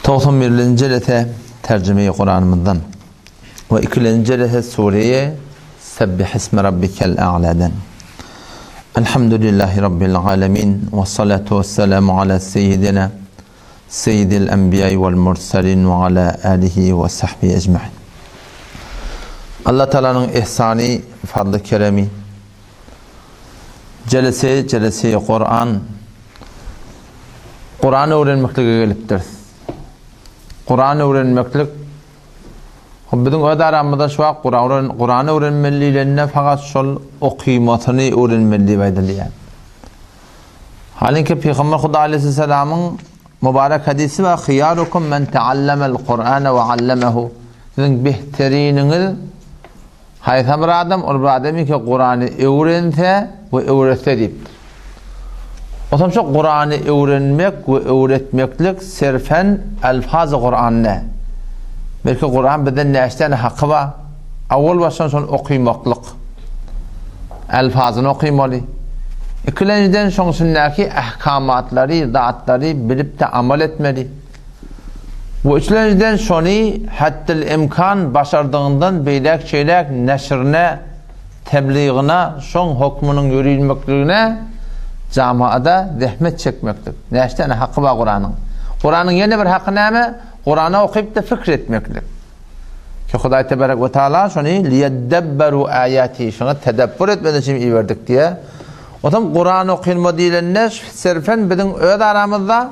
91-nji jelese terjime-i Kuranymyzdan we ikilenji jelese sure-i Sebbihisme Rabbikel A'ladan. Elhamdülillahi Rabbil alemin we salatu we selamu ala seyyidina seyyidil enbiýai wal mursalin we ala alihi we sahbihi ecmain. Allah Taalanyň ihsany, fadly keremi jelese jelese Kuran Kuran öwrenmeklige gelipdiris. Kuran öwrenmeklik biziň öz aramyzda şu wagt Kuran Kuran öwrenmeli diýlende fakat şol okymasyny öwrenmeli diýip aýdylýar. Halinki Pygamber Huda aleyhisselamyň mübarek hadisi bar, Hyýarukum men teallemel Kur'ane we allemehu. Siziň behteriniňiz Haýsam bir adam ol bir adam ki Kurany öwrense we öwretse diýipdir. Otam şo Kurany öwrenmek we öwretmeklik serfen elfazy Kuran ne? Belki Kuran bizden näçe tane haky bar? Awwal başdan şony okymaklyk. Elfazyny okymaly. Ikilenjiden şoň içindäki ahkamatlary, zatlary bilip-de amal etmeli. We üçlenjiden şony hetdil-imkan başardygyňdan beýläk-şeýläk neşirine, tebligyna, şoň hokmunyň ýörilmekligine jamaada zähmet çekmeklik. Näçe däne haky bar Kuranyň. Kuranyň ýene bir haky näme? Kurany okyp-da pikir etmeklik. Ki Hudaý tebarek we taala şony liýeddebberu aýati, şoňa tedebbür etmek üçin iberdik diýe. Otam Kuran okylma diýlende serfen biziň öz aramyzda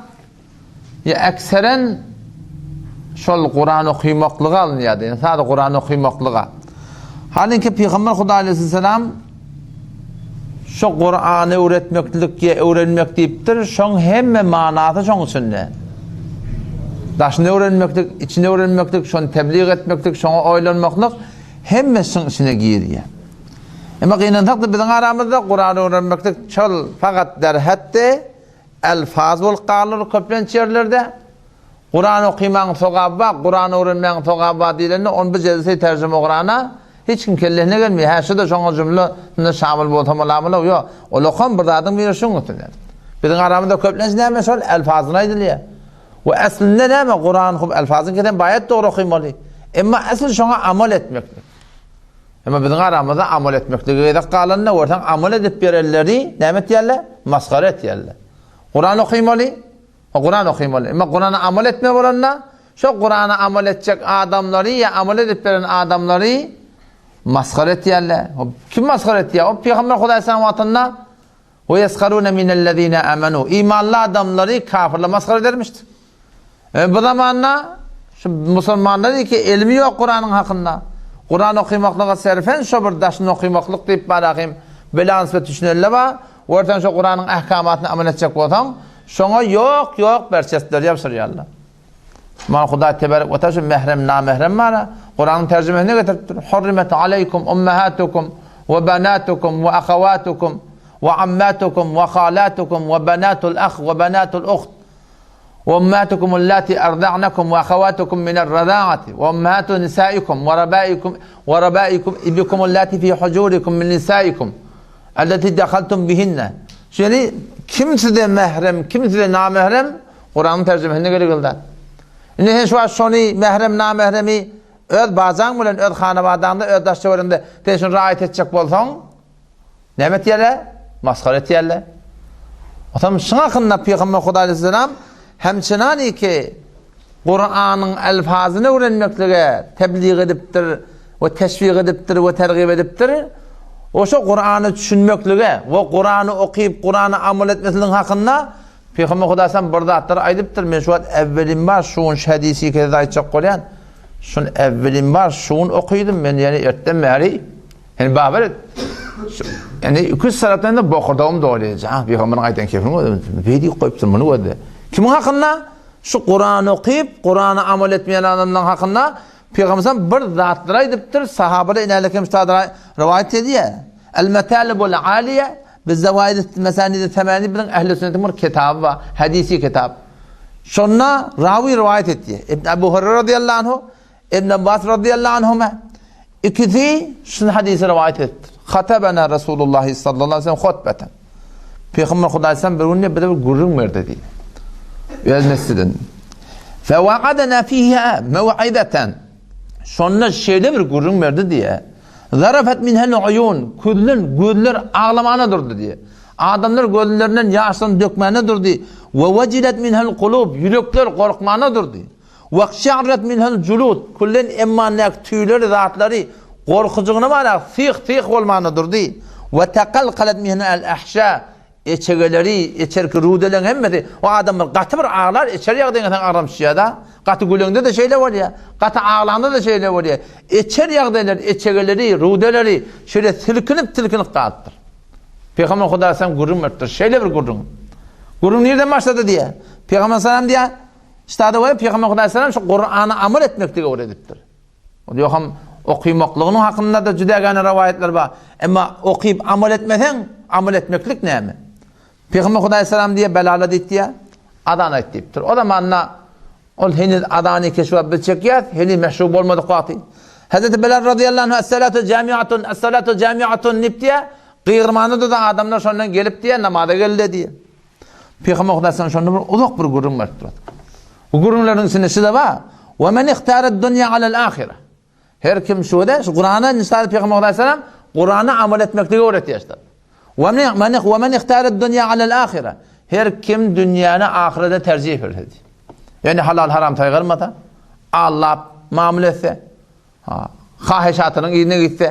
Ýa ekseren şol Kuran okymaklyga alynýardy. Ýani sada Kuran okymaklyga. Halinki Pygamber Huda aleyhisselam şo Kurany öwretmeklik ýa öwrenmek diýipdir, şoň hemme manasy şoň içinde. Daşyny öwrenmeklik, içini öwrenmeklik, şony tebliğ etmeklik, şoňa oýlanmaklyk hemme şoň içine girýär. Emma gynansak-da biziň aramyzda Kurany öwrenmeklik şol fakat derhetdi. Elfaz bolup galyr köplenç ýerlerde. Kuran okymagyň sogaby bar, Kuran öwrenmägiň sogaby bar diýlende, ony bir jelse terjime Kurana hiç kim kellesine gelmeýär. Hä, şu-da şoňa jümle şamyl bolsa malamyl, ýok. Ol okam bir zadyň biri şuň üstüne. Biziň aramyzda köplenç näme şol elfazyny aýdylýar. We aslynda näme Kuran hub elfazyny kesen baýat dogry okymaly. Emma asl şoňa amal etmeklik. Emma biziň aramyzda amal etmeklige gezek galanda görseň amal edip berenleri näme etýärler? Masgara etýärler. Kuran okymaly, o Kuran okymaly. Emma Kurana amal etme bolanda, şo Kurana amal etjek adamlary ýa amal edip beren adamlary masgara etýärler. Kim masgara etýär? O Pygamber Hudaý sallam wagtynda We yesharuna minellezine amanu. Imanly adamlary kafirler masgara edermişdi. E, bu zamanda şu musulmanlar ki elmi ýok Kuranyň hakynda. Kuran okymaklyga serfen şo bir daşyny okymaklyk diýip barahym bilans we düşünelle bar. Görsen şo Kuranyň ahkamatyny amal etjek bolsaň, şoňa ýok ýok berçesler ýapşyrýarlar. Mana Hudaý tebarek we taala şu mährem namährem bar. Kuranyň terjimesine getiripdir. Hurrimet aleýkum ummahatukum we banatukum we ahawatukum we ammatukum we halatukum we banatul ah we banatul uht we ummatukum allati arda'nakum we ahawatukum min ar-rada'ati we ummahatu nisaikum we rabaikum we rabaikum ibikum allati fi hujurikum min nisaikum allati dakhaltum bihinna. Şeýle kim size mährem, kim size namährem Kuranyň terjimesinde gerek ol zat. Indi sen şu wagt şony mährem namähremi öz bajaň bilen öz hanabadaňda öz daş töweregiňde sen şony raýat etjek bolsaň näme etýärler? Masgara etýärler. Otam şuň hakynda Pygamber Hudaý aleyhisselam hemçinani ki Kuranyň elfazyny öwrenmeklige tebliğ edipdir we teşwik edipdir we tergip edipdir. Oşo Kurany düşünmeklige we Kurany okyp Kurany amal etmesiniň hakynda Pygamber Hudaýsan bir zatlar aýdypdyr, men şu wagt äwwelim bar, şu gün şu hadysy size aýtjak bolýan. Şun äwwelim bar, şu gün okydym men ýani ertden bäri. Ýani babar et. Ýani 200 tarapdan da bokurdagym dolýar. Ha, Pygamberiň aýdan kepini gördüm. Beýdi goýupdyr muny gördü. Kimiň hakynda? Şu Kurany okyp, Kurany amal etmeýän adamlaryň hakynda Pygamber bir zatlar aýdypdyr, sahabalar inälik hem rowaýat edýär. El metalibul aliýe Biz-Zewaid Mesanid-i Semani biziň Ehli Sünnetiň bir kitaby bar, hadisi kitap. Şonda rawi riwaýat etdi. Ibn Abu Hurayra radıyallahu anhu, Ibn Abbas radıyallahu anhuma ikisi şu hadisi riwaýat etdi. Hatabana Resulullah sallallahu aleyhi ve sellem hutbeten. Peygamber Hudaý sen bir gün bize bir gürrüň berdi diýdi. Öz mesjidinde. Fewaadena fiha mew'izeten. Şonda şeýle bir gürrüň berdi diýýär. Zarafat minhel uyun, küllen gözler aglamana durdy diýýär. Adamlar gözlerinden ýaşlaryny dökmäne durdy. We wajilat minhel kulub, ýürekler gorkmana durdy. We şa'rat minhel julud, küllen emmandäki tüýleri zatlary gorkujygyna bara syh-syh bolmana durdy. We takalkalat minhel ahşa, Eçegeleri, içerki rudeleň hemmesi, o adam bir gaty bir aglar, içer ýagdaýyňa seň agram düşýär-de. Gaty güleňde-de şeýle bolýar, gaty aglanda-da şeýle bolýar. Içer ýagdaýlar, eçegeleri, rudeleri şeýle silkinip-silkinip galypdyr. Pygamber Hudaý salam gürrüň beripdir. Şeýle bir gürrüň. Gürrüň nirden başlady diýýär. Pygamber salam diýýär, Ştada we Pygamber Hudaý salam şu Kur'ana amal etmekligi öwredipdir. Ol ýokam okymaklygynyň hakynda-da juda gäne rowaýatlar bar. Emma okyp amal etmeseň, amal etmeklik näme? Pygamber Hudaý salam diýe Belala diýip diýe, azan aýt diýipdir. O zamanda ol heniz azany keşwap biz çekýäs, heniz meşhur bolmadyk wagty. Hazreti Belal razyýallahu anhu es-salatu jamiatun, es-salatu jamiatun diýip diýe, gygyrmanda-da adamlar şondan gelip diýe, namaza geldi diýe. Pygamber Hudaý salam şonda bir uzak bir gürrüň berip durdy. Bu gürrüňleriň içinde şu-da bar. Ve men ihtara dunýa alel ahire. Her kim şu da şu Kur'ana nisal Pygamber Hudaý salam Kur'ana amal etmekligi öwretýär işte. Ve men men ve men ihtara dunýa alel ahire. Her kim dünýäni ahirete terjih berse. Ýani halal haram saýgarmasa, allap mamul etse, Ha, haheşatynyň yzyna gitse,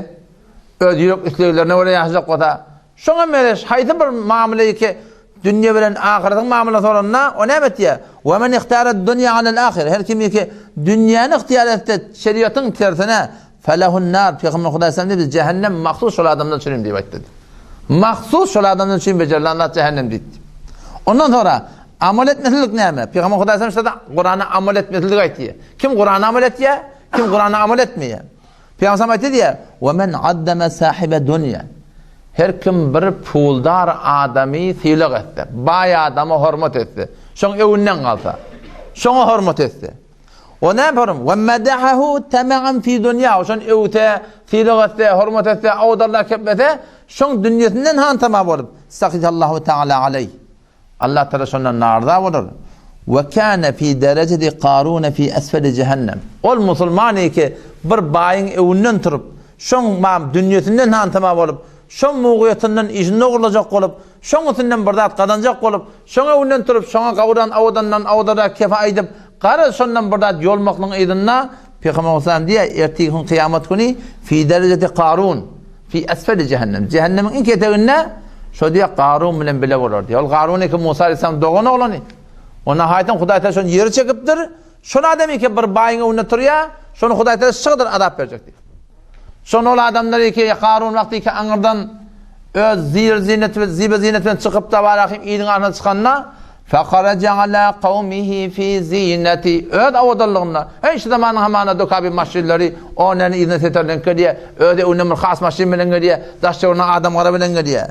öz ýürek isleglerine görä ýaşajak bolsa, şoňa meňzeş haýsy bir mamla ki, dünýe bilen ahyretiň mamlasy bolanda, o näme etýär? Ve men ihtara dunýa alel ahire. Her kim ki dünýäni ihtiýar etse, şeriatyň tersine, felehun nar. Pygamber Hudaý sallam diýdi, cehennem mahsus şol adamlar üçin diýip aýtdy. Mahsus şol adamlar üçin becerilen zat cehennem diýdi. Ondan sonra amal etmesizlik näme? Pygamber Hudaý sallam şurada Kur'ana amal etmesizlik aýtdy. Kim Kur'ana amal etýär? Kim Kurana amal etmeýär? Pygamber aýtdy diýýär: "Ve men addama sahibe dunýa." Her kim bir puldar adamy sylag etse, baý adama hormat etse, şoň öwünden galsa, şoňa hormat etse. O näme hormat? Ve madahahu tama'an fi dunýa. Şoň öwse, sylag etse, hormat etse, awdalla keplese, şoň dünýesinden hantama bolup, sahitallahu taala aleyh. Allah Taala şondan narza bolar. Ve kâne fî dereceti Karûne fî esfeli cehennem. Ol musulman ki bir baýyň öwünden turup, şoň mam dünýesinden hantama bolup, şoň mugyýetinden işini dogurlajak bolup, şoň üstünden bir zat gazanjak bolup, şoň öwünden turup, şoňa gawuran awadandan awadara kefe aýdyp, garaz şondan bir zat ýolmaklygyň yzynda Pygamber Aleyhisselam diýýär, ertirki gün kyýamat güni fî dereceti Karun. Fi esfeli cehennem. Cehennemiň iň keteginde şo diýýär Garun bilen bile bolar diýýär. Ol Garun eke Musa aleyhisselam dogan oglany. Onda haýtan Hudaý Taala şony ýere çekipdir. Şol adam eke bir baýyň öňünde turýar. Şony Hudaý Taala şygydyr azap berjek diýýär. Şony ol adamlar eke Garun wagty eke aňyrdan öz zir zinet we zibe zinet bilen çykyp da barahim iliň arasynda çykanda Fekaraja ala kawmihi fi zineti öz owadanlygynda. Heý şu zamanyň hamana dokabi maşynlary o näni yzyna seterlenip gelýär. Öz öwünden bir has maşyn bilen gelýär. Daş töweregine adam gara bilen gelýär.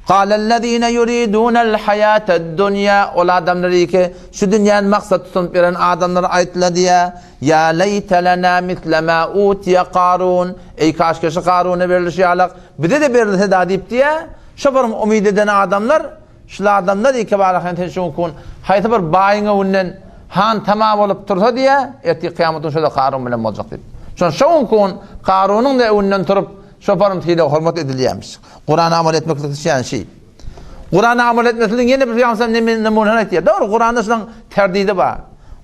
Galellezine yuridunel hayated dunýa ol adamlar ki şu dünýäni maksat tutunyp ýören adamlar aýtdylar diýär. Ýa leýte lena misle ma utiye Karun eý kaşke şu Karuna berilişi ýalak bize-de berilse da diýip diýär. Şo bir umyt eden adamlar Şul adamlar ýeke bara han sen şu gün haýsy bir baýyň öňünden han tama bolup tursa diýä, ertir kyýamat gün şo-da Karun bilen boljak diýip. Şon şu gün Karunyň da öňünden turup, şoparyň sylag hormat edilýärmiş. Kurana amal etmeklik düşýän şi. Kurana amal etmesligiň ýene bir pygamber neme numunasyny aýtýar. Dogry, Kuranda şunuň terdidi bar.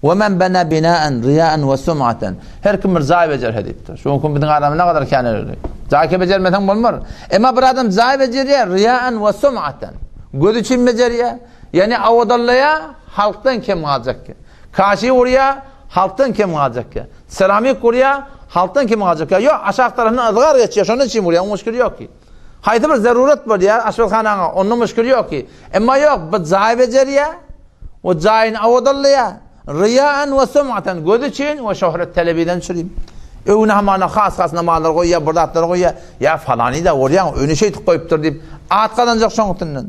Ve men bena bina'an riya'an ve sum'atan. Her kim bir jaý bejerse diýipdir. Şu gün biziň adamlar ne kadar kän öyle. Jaý ke bejermeseň bolmar. Emma bir adam jaý bejerýär riya'an ve sum'atan. Göz üçin bejerýär. Ýani awadallaýar, halkdan kem galjak. Kaşi urýar, halkdan kem galjak. Seramik urýar, halkdan kem galjak. Ýok, aşak tarapyndan yzgar geçýär, şonuň üçin urýar, muşkil ýok ki. Haýsy bir zarurat bolýar aşpezhanaňa, onda muşkil ýok ki. Emma ýok, bir jaý bejerýär, O jaýyny awadanlaýar. Ryýan we sum'atan, göz üçin we şöhret talebiden çürim. Öwüne hamana has-has namazlar goýýar, bir zatlar goýýar. Ýa falany-da görýäň, öýüni şeýdip goýupdyr diýip, at gazanjak şoň üstünden.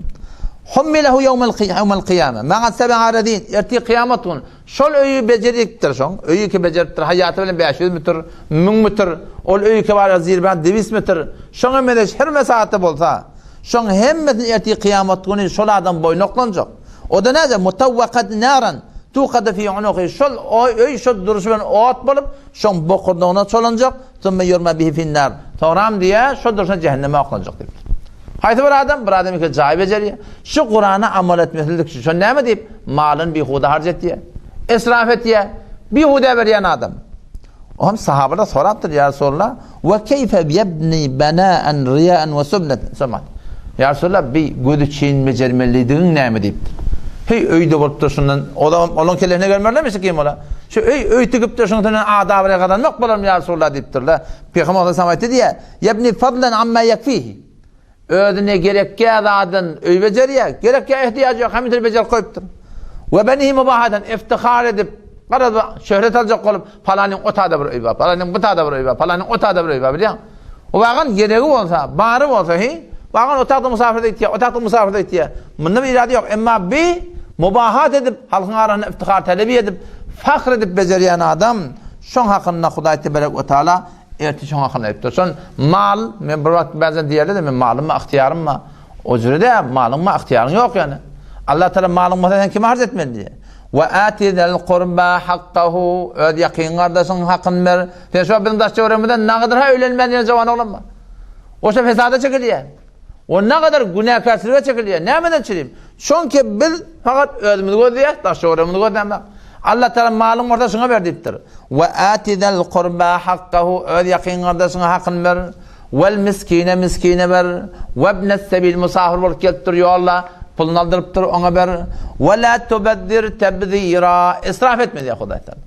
Hummilehu ýewmel ýewmel kyýame. Ma'a seb'a razin. Ertir kyýamat gün. Şol öýi bejeripdir şoň. Öýi ki bejeripdir. Haýaty bilen 500 metr, 1000 metr. Ol öýi ki bar zirban 200 metr. Şoňa meňzeş her mesafede bolsa, şoň hemmesini ertir kyýamat güni şol adam boýun oklanjak. O-da näce? Mutawwakat naran. Tukada fi unuhi, şol öý şol durşy bilen ot bolup, şoň bokurdagyna çolanjak, Sümme ýurma bihi finnar, soňram diýýär, şol durşuna jähenneme oklanjak diýipdir. Haýsy bir adam, bir adam iki jaý bejerýär. Şu Kurana amal etmesizlik üçin, şony näme diýip, malyny bihuda harç etýär, israf etýär, bihuda berýän adam. Oňam sahabalar sorapdyr, Ýa Resulallah, we keýfe ýebni bana'an riýa'an we sum'at. Ýa Resulallah, bi göz üçin bejermelidigiň näme diýipdir. Heý, öýde bolup dur şundan, olam olaň kellesine gelmerlermi kim ola? Şu öý öý tikip dur şunuň üstünden ad-abraý gazanmak bolarmy ýa Resulallah diýipdirler. Pygamber sallallahu aýtdy diýýär, Ýebni fadlan amma ýekfihi. Özüne gerekýä zadyn öý bejerýär, gerekýä ehtiýajy ýok, hemmesini bejerip goýupdyr. We benihi mubahadan iftihar edip, garaz şöhret aljak bolup, palanyň o tada bir öý bar, palanyň bu tada bir öý bar, palanyň o tada bir öý bar, bilýäň. O wagan geregi bolsa, bary bolsa, hi, wagan o tagta musafirde gitýär, o tagta musafirde gitýär. Munda bir irady ýok. Emma bi mubahat edip, halkyň arasynda iftihar talebi edip, fahr edip bejerýän adam, şoň hakynda Hudaý teberek we taala Ertir şoň hakynda aýdypdyr. Şon mal, men bir wagt bäzden diýerler-de, men malym bar, ygtyýarym bar. O jüre dä, malyň bar, ygtyýaryň ýok ýöne. Allah Taala malyň bolsa sen kime harç etmeli diýýär. Wa ati zal qurba hakkahu, öz ýakyn gardaşyň hakyny ber. Sen şu biziň daş töweregimizde nagadyr ha öýlenmän ýören jawan oglan bar. Oşa fesada çekilýär. O nagadar günäkärçilige çekilýär. Nämeden çirim? Çünki biz fakat özümizi gözleýäs, daş töweregimizi gözlämok. Allah Taala malyň bolsa şuňa ber diýipdir. Wa ati zal qurba hakkahu, öz ýakyn gardaşyňa hakyny ber. Wal miskine miskine ber. We ibnes sebil musafir bolup gelip dur ýolda, puluny aldyrypdyr, oňa ber. We la tubazzir tabzira, israf etme diýýär Hudaý Taala.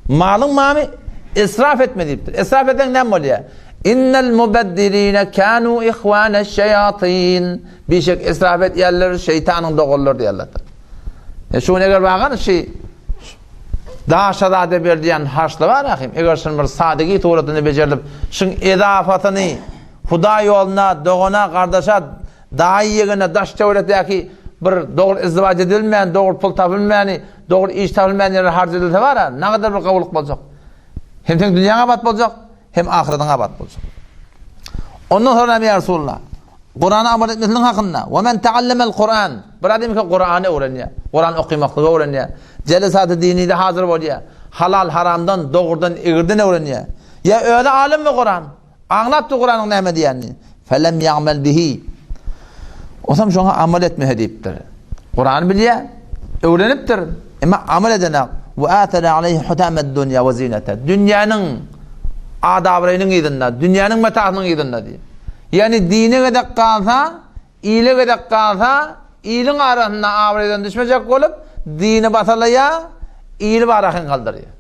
Malyň mamy israf etme diýipdir. Israf etseň näme bolýar? Innel mubazzirine kanu ihwaneş-şeýatin. Bişek israf edýänler şeýtanyň doganlary diýýär Allah Taala. E şu gün eger bagan şu daşa zada ber diýen harçly bar ahim. Eger şun bir sadigi suratynda bejerilip, şuň ezafatyny Hudaý ýoluna, dogana, gardaşa, daýy ýegene, daş töwerekdäki bir dogry izdiwaç edilmän, dogry pul tapylmäni, dogry iş tapylmän ýere harç edilse bar, nagadar bir gowulyk boljak. Hem seň dünýäň abat boljak, hem ahyretiň abat boljak. Ondan soň näme ýa Resulullah? Kurana amal etmesiniň hakynda. Ve men ta'allamel Kur'an. Bir adam ki Kur'any öwrenýär. Kur'an okamaklygy öwrenýär. Jelesat-y dinide hazır bolýar. Halal haramdan, dogrudan egriden öwrenýär. Ýa özi alym we Kur'an. Aňlapdy Kur'anyň näme diýenini. Felem ya'mel bihi. Osam şoňa amal etmese diýipdir. Kur'any bilýär, öwrenipdir, emma amal edenak. Ve atara aleyhi hutamed dunya ve zinete. Dünýäniň adabraýynyň yzynda, dünýäniň metasynyň yzynda diýip. Ýagny dine gezek galsa, ile gezek galsa, iliň arasynda abraýdan düşmejek bolup, dini basalaýar, ili barahyň galdyrýar.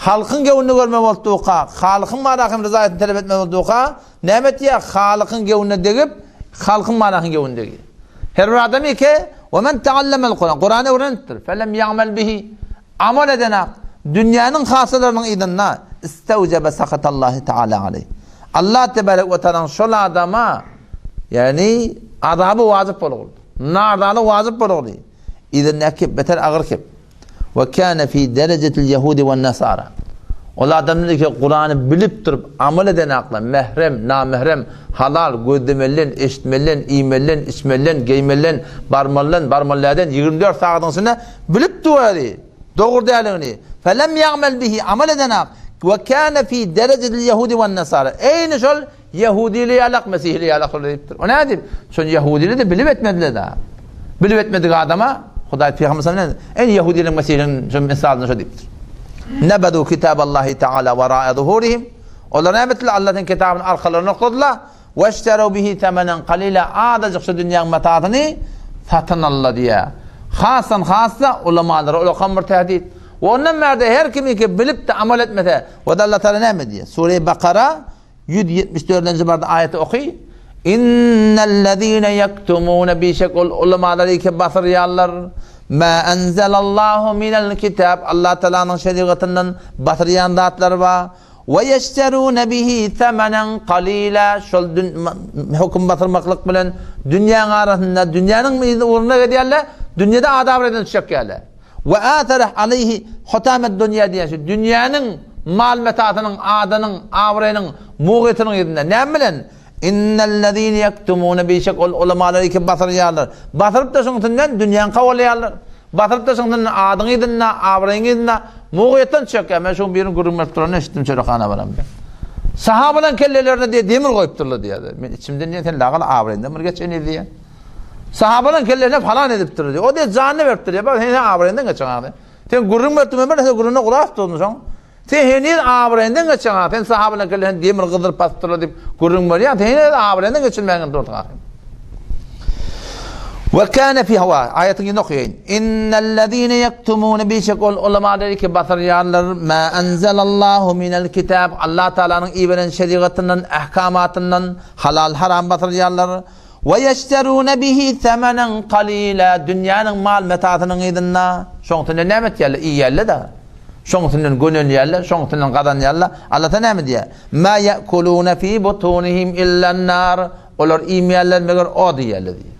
Halkyň göwnüni görme bolduka, Halykyň barahyň ryzaýatyny talap etme bolduka, näme etýär? Halykyň göwnüne degip, halkyň barahyň göwnüne degýär. Her bir adam eke, "Ve men ta'allamel Kur'an" Kur'any öwrenipdir. Felem ya'mel bihi. Amal edenak, dünýäniň hasalarynyň yzynda istewjebe sakatallahi taala aleýh. Allah tebarek we taalaň şol adama, ýagny azaby wajyp bolgul. Nardaly wajyp bolgul. Yzyndaky kep beter agyr kep. We kana fi derejetil ýehudi we nasara. Ol adamlar ki Kurany bilip durup amal edenaklar, mährem, namährem, halal, gözlemelilen, eşitmelilen, iýmelilen, içmelilen, geýmelilen, barmalylan, barmaly dälden 24 sagadyň içinde Bilip duwary, dogry däldigini, felem ýa'mel bihi, amal edenak, we kâne fî derejetil ýehudi wen-nesara, eýni şol ýehudili ýalak, mesihili ýalak şol diýipdir. O nädip? Şol ýehudili-de bilip etmediler-de. Bilip etmedik adama Hudaý Pygamber sallallahu aleyhi ve sellem, eýni ýehudiliň, mesihiliň şol misalyny şo diýipdir. Nebedu kitaballahi taala wara'a zuhurihim. Olar näme etdiler? Allahyň kitabyny arkalaryna okladylar. Weşterew bihi semenen kalila azajyk şu dünýäň matasyny satyn aldylar diýýär. Hasdan has-da ulamalara ulakan bir tehdit. We ondan bärde her kimiki bilip-de amal etmese, we-de Allah Taala näme diýýär? Sure-i Bakara 174-nji barda aýaty oky. Innellezine ýektumune bişek ol ulamalary ki basyrýarlar. Ma enzelallahu minel kitab Allah Taalanyň şerigatyndan basyrýan zatlar bar. We ýeşterune bihi semenen kalila şol höküm basyrmaklyk bilen dünýäň arasynda dünýäniň ugruna gezýärler, dünýede ad-abraýdan düşjek ýaly. We athara aleýhi hutamed dünýä diýen şu dünýäniň mal-metasynyň, adynyň, abraýynyň, mugytynyň yzynda näme bilen? Innellezine ýektumune bişek ol ulamalary ki basyrýarlar. Basyryp-da şoň üstünden dünýäni kowalaýarlar. Basyryp-da şyňsyn adyň yzynda, abraýyň yzynda, mugyýetden çökýär. Men şuň birini gürrüň berip duranyny eşitdim çörekhana baramda. Sahabalaryň kellelerine diýýär, demir goýupdyrlar diýýär. Men içimden diýýän, sen lagal abraýyňdan bir geç heniz diýýän. Sahabalaryň kellelerine falan edipdir diýýär. O diýýär, janyny beripdir diýýär. Bak, sen sen abraýyňdan geçeň ha. Sen gürrüň berip durman, bir gürrüňe gurap durdun şoň. Sen heniz abraýyňdan geçeň ha. Sen sahabalaryň kellesine demir gyzdyryp basypdyrlar diýip gürrüň berýäň. Sen heniz abraýyňdan geçilmängen dursuň ha. Ve kâne fî hawa aýatyň ýene okaýyn. Innellezîne ýektumûne bişek ol ulamalary ki basyrýarlar ma enzelallahu minel kitab Allah Taalanyň iberen şerigatyndan, ahkamatyndan halal haram basyrýarlar. Ve ýeşterûne bihi semenen kalîlâ dünýäniň mal metasynyň yzynda şoň üstünden näme etýärler? Iýýärler-de. Şoň üstünden gönelýärler, şoň üstünden gazanýarlar. Allah Taala näme diýýär? Ma ýekulûne fî butunihim illen-nar Olar iýmeýärler, meger ot iýýärler diýýär.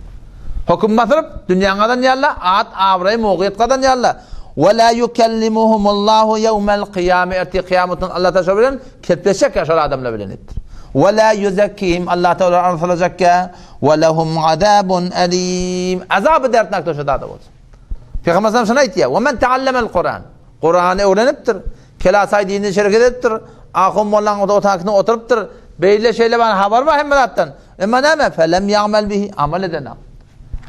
Höküm basyryp, dünýäni gazanýarlar, at, abraý, mugyýet gazanýarlar. Ve la yukellimuhumullahu yevmel kıyame ertir kıyamet gün Allah Taala bilen kepleşjek şol adamlar bilen diýipdir. Ve la yuzekkihim Allah Taala olary arassalajak ve lehum azabun elim. Azaby dertnak şo zada bolsun. Peygamber sallallahu aleyhi ve sellem aýtýar: "Ve men taallemel Kur'an." Kurany öwrenipdir. Kelasaý dinini şereket edipdir. Ahun mollaň otagyna oturypdyr. Beýle şeýle bar habar bar hemme zatdan. Emma näme? Felem ýa'mel bihi amal edenok.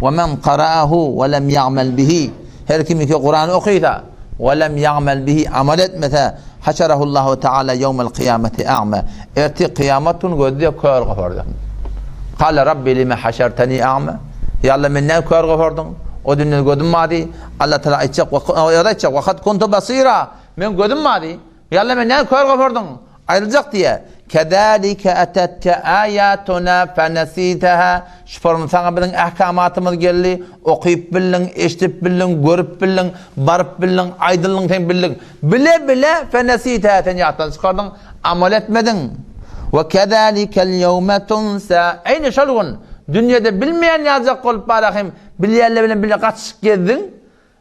Ve men qara'ahu ve lem ýa'mel bihi. Her kim ki Kurany okysa ve lem ýa'mel bihi amal etmese haşarahullahu taala ýewmel kıyameti a'ma. Ertir kıyamet gün gözde kör gopardy. Kale Rabbi lime haşartani a'ma. Ya Allah menden kör gopardyň. O dünýede gözüm bardy. Allah Taala aýtjak, o aýtjak, "Wa kad kuntu basira." Men gözüm bardy. Ýa Allah meni näme kör gopardyň? Aýryljak diýýär. Kezalike atatke aýatuna fenesitaha. Şu forma saňa biziň ahkamatymyz geldi. Okyp bildiň, eşidip bildiň, görüp bildiň, baryp bildiň, aýdyldyň sen bildiň. Bile-bile fenesitaha sen ýatdan çykardyň, amal etmediň. We kezalikel ýewme tunsa. Eýni şol gün dünýede bilmeýän ýaljak bolup bara hem bilýänler bilen bile gatyşyp gezdiň.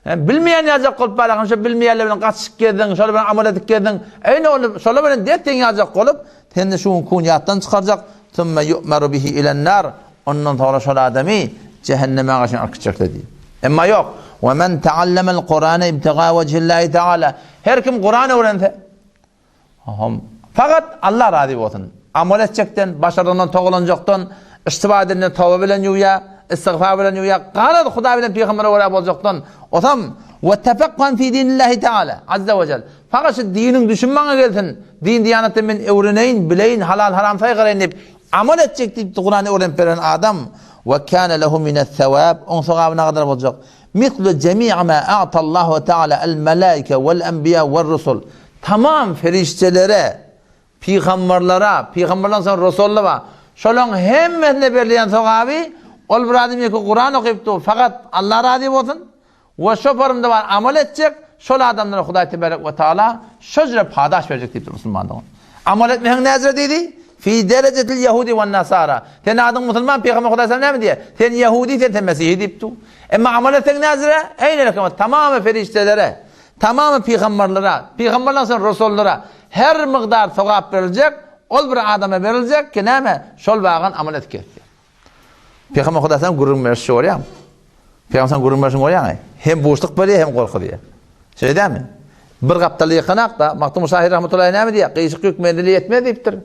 Bilmeýän ýaljak bolup barýarkaň, şo bilmeýänler bilen gatyşyp gezdiň, şolar bilen amal edip gezdiň. Eýne ol şolar bilen des-deň ýaljak bolup, seni şu günki gün ýatdan çykarjak, Sümme yu'meru bihi ilen-nar, ondan soňra şol adamy jähenneme garşy alyp gitjekler diýdi. Emma ýok. Ve men ta'allemel Kur'ane ibtiga vecihillahi ta'ala. Her kim Kur'an öwrense, Hom. Fakat Allah razy bolsun. Amal etjekden, başardygyndan togalanjakdan, iştiba edenden toba bilen ýuwýa, istigfar bilen ýuwýa, garaz Hudaý bilen pygambere görä boljakdan. Osam we tefekkan fi dinillahi taala azza we jel. Fakat şu diniň düşüm maňa gelsin. Din diýanatda men öwreneýin, bileýin, halal haram saýgaraýyn diýip amal etjek diýip Kurany öwrenip beren adam we kana lehu mine's sewab oň sogaby nägadar boljak? Mislu jemi'a ma a'tallahu taala el melaike wel enbiya wel rusul. Tamam perişdelere, pygamberlere, pygamberden soň resullar bar. Şolaryň hemmesine berilýän sogaby ol bir adam ýeke Kuran okyp dur, fakat Allah razy bolsun we şo forumda bar amal etjek, şol adamlara Hudaý tebarek we taala şo jüre padaş berjek diýipdir musulman dogan. Amal etmeseň näjüre diýdi? Fi derejetil ýehudi we nasara. Sen adyň musulman, pygamber Hudaý sana näme diýýär? Sen ýehudi, sen sen mesihi diýip dur. Emma amal etseň näjüre? Eýne tamamy perişdelere, Tamamy pygamberlere, pygamberlerden soň resullara her mygdar sogap beriljek, ol bir adama beriljek ki näme, şol bagan amal edip gezsin. Pygamber Hudaý sana gürrüň berişi görýäňmi? Pygamber sana gürrüň berişini görýäňmi? Hem buşluk berýär, hem gorkuzýar. Şeýle dälmi? Bir gapdaly ýykanak-da, Magtymguly şahyr rahmetullahi näme diýýär? Gyşyk ýük menzile ýetmez diýipdir.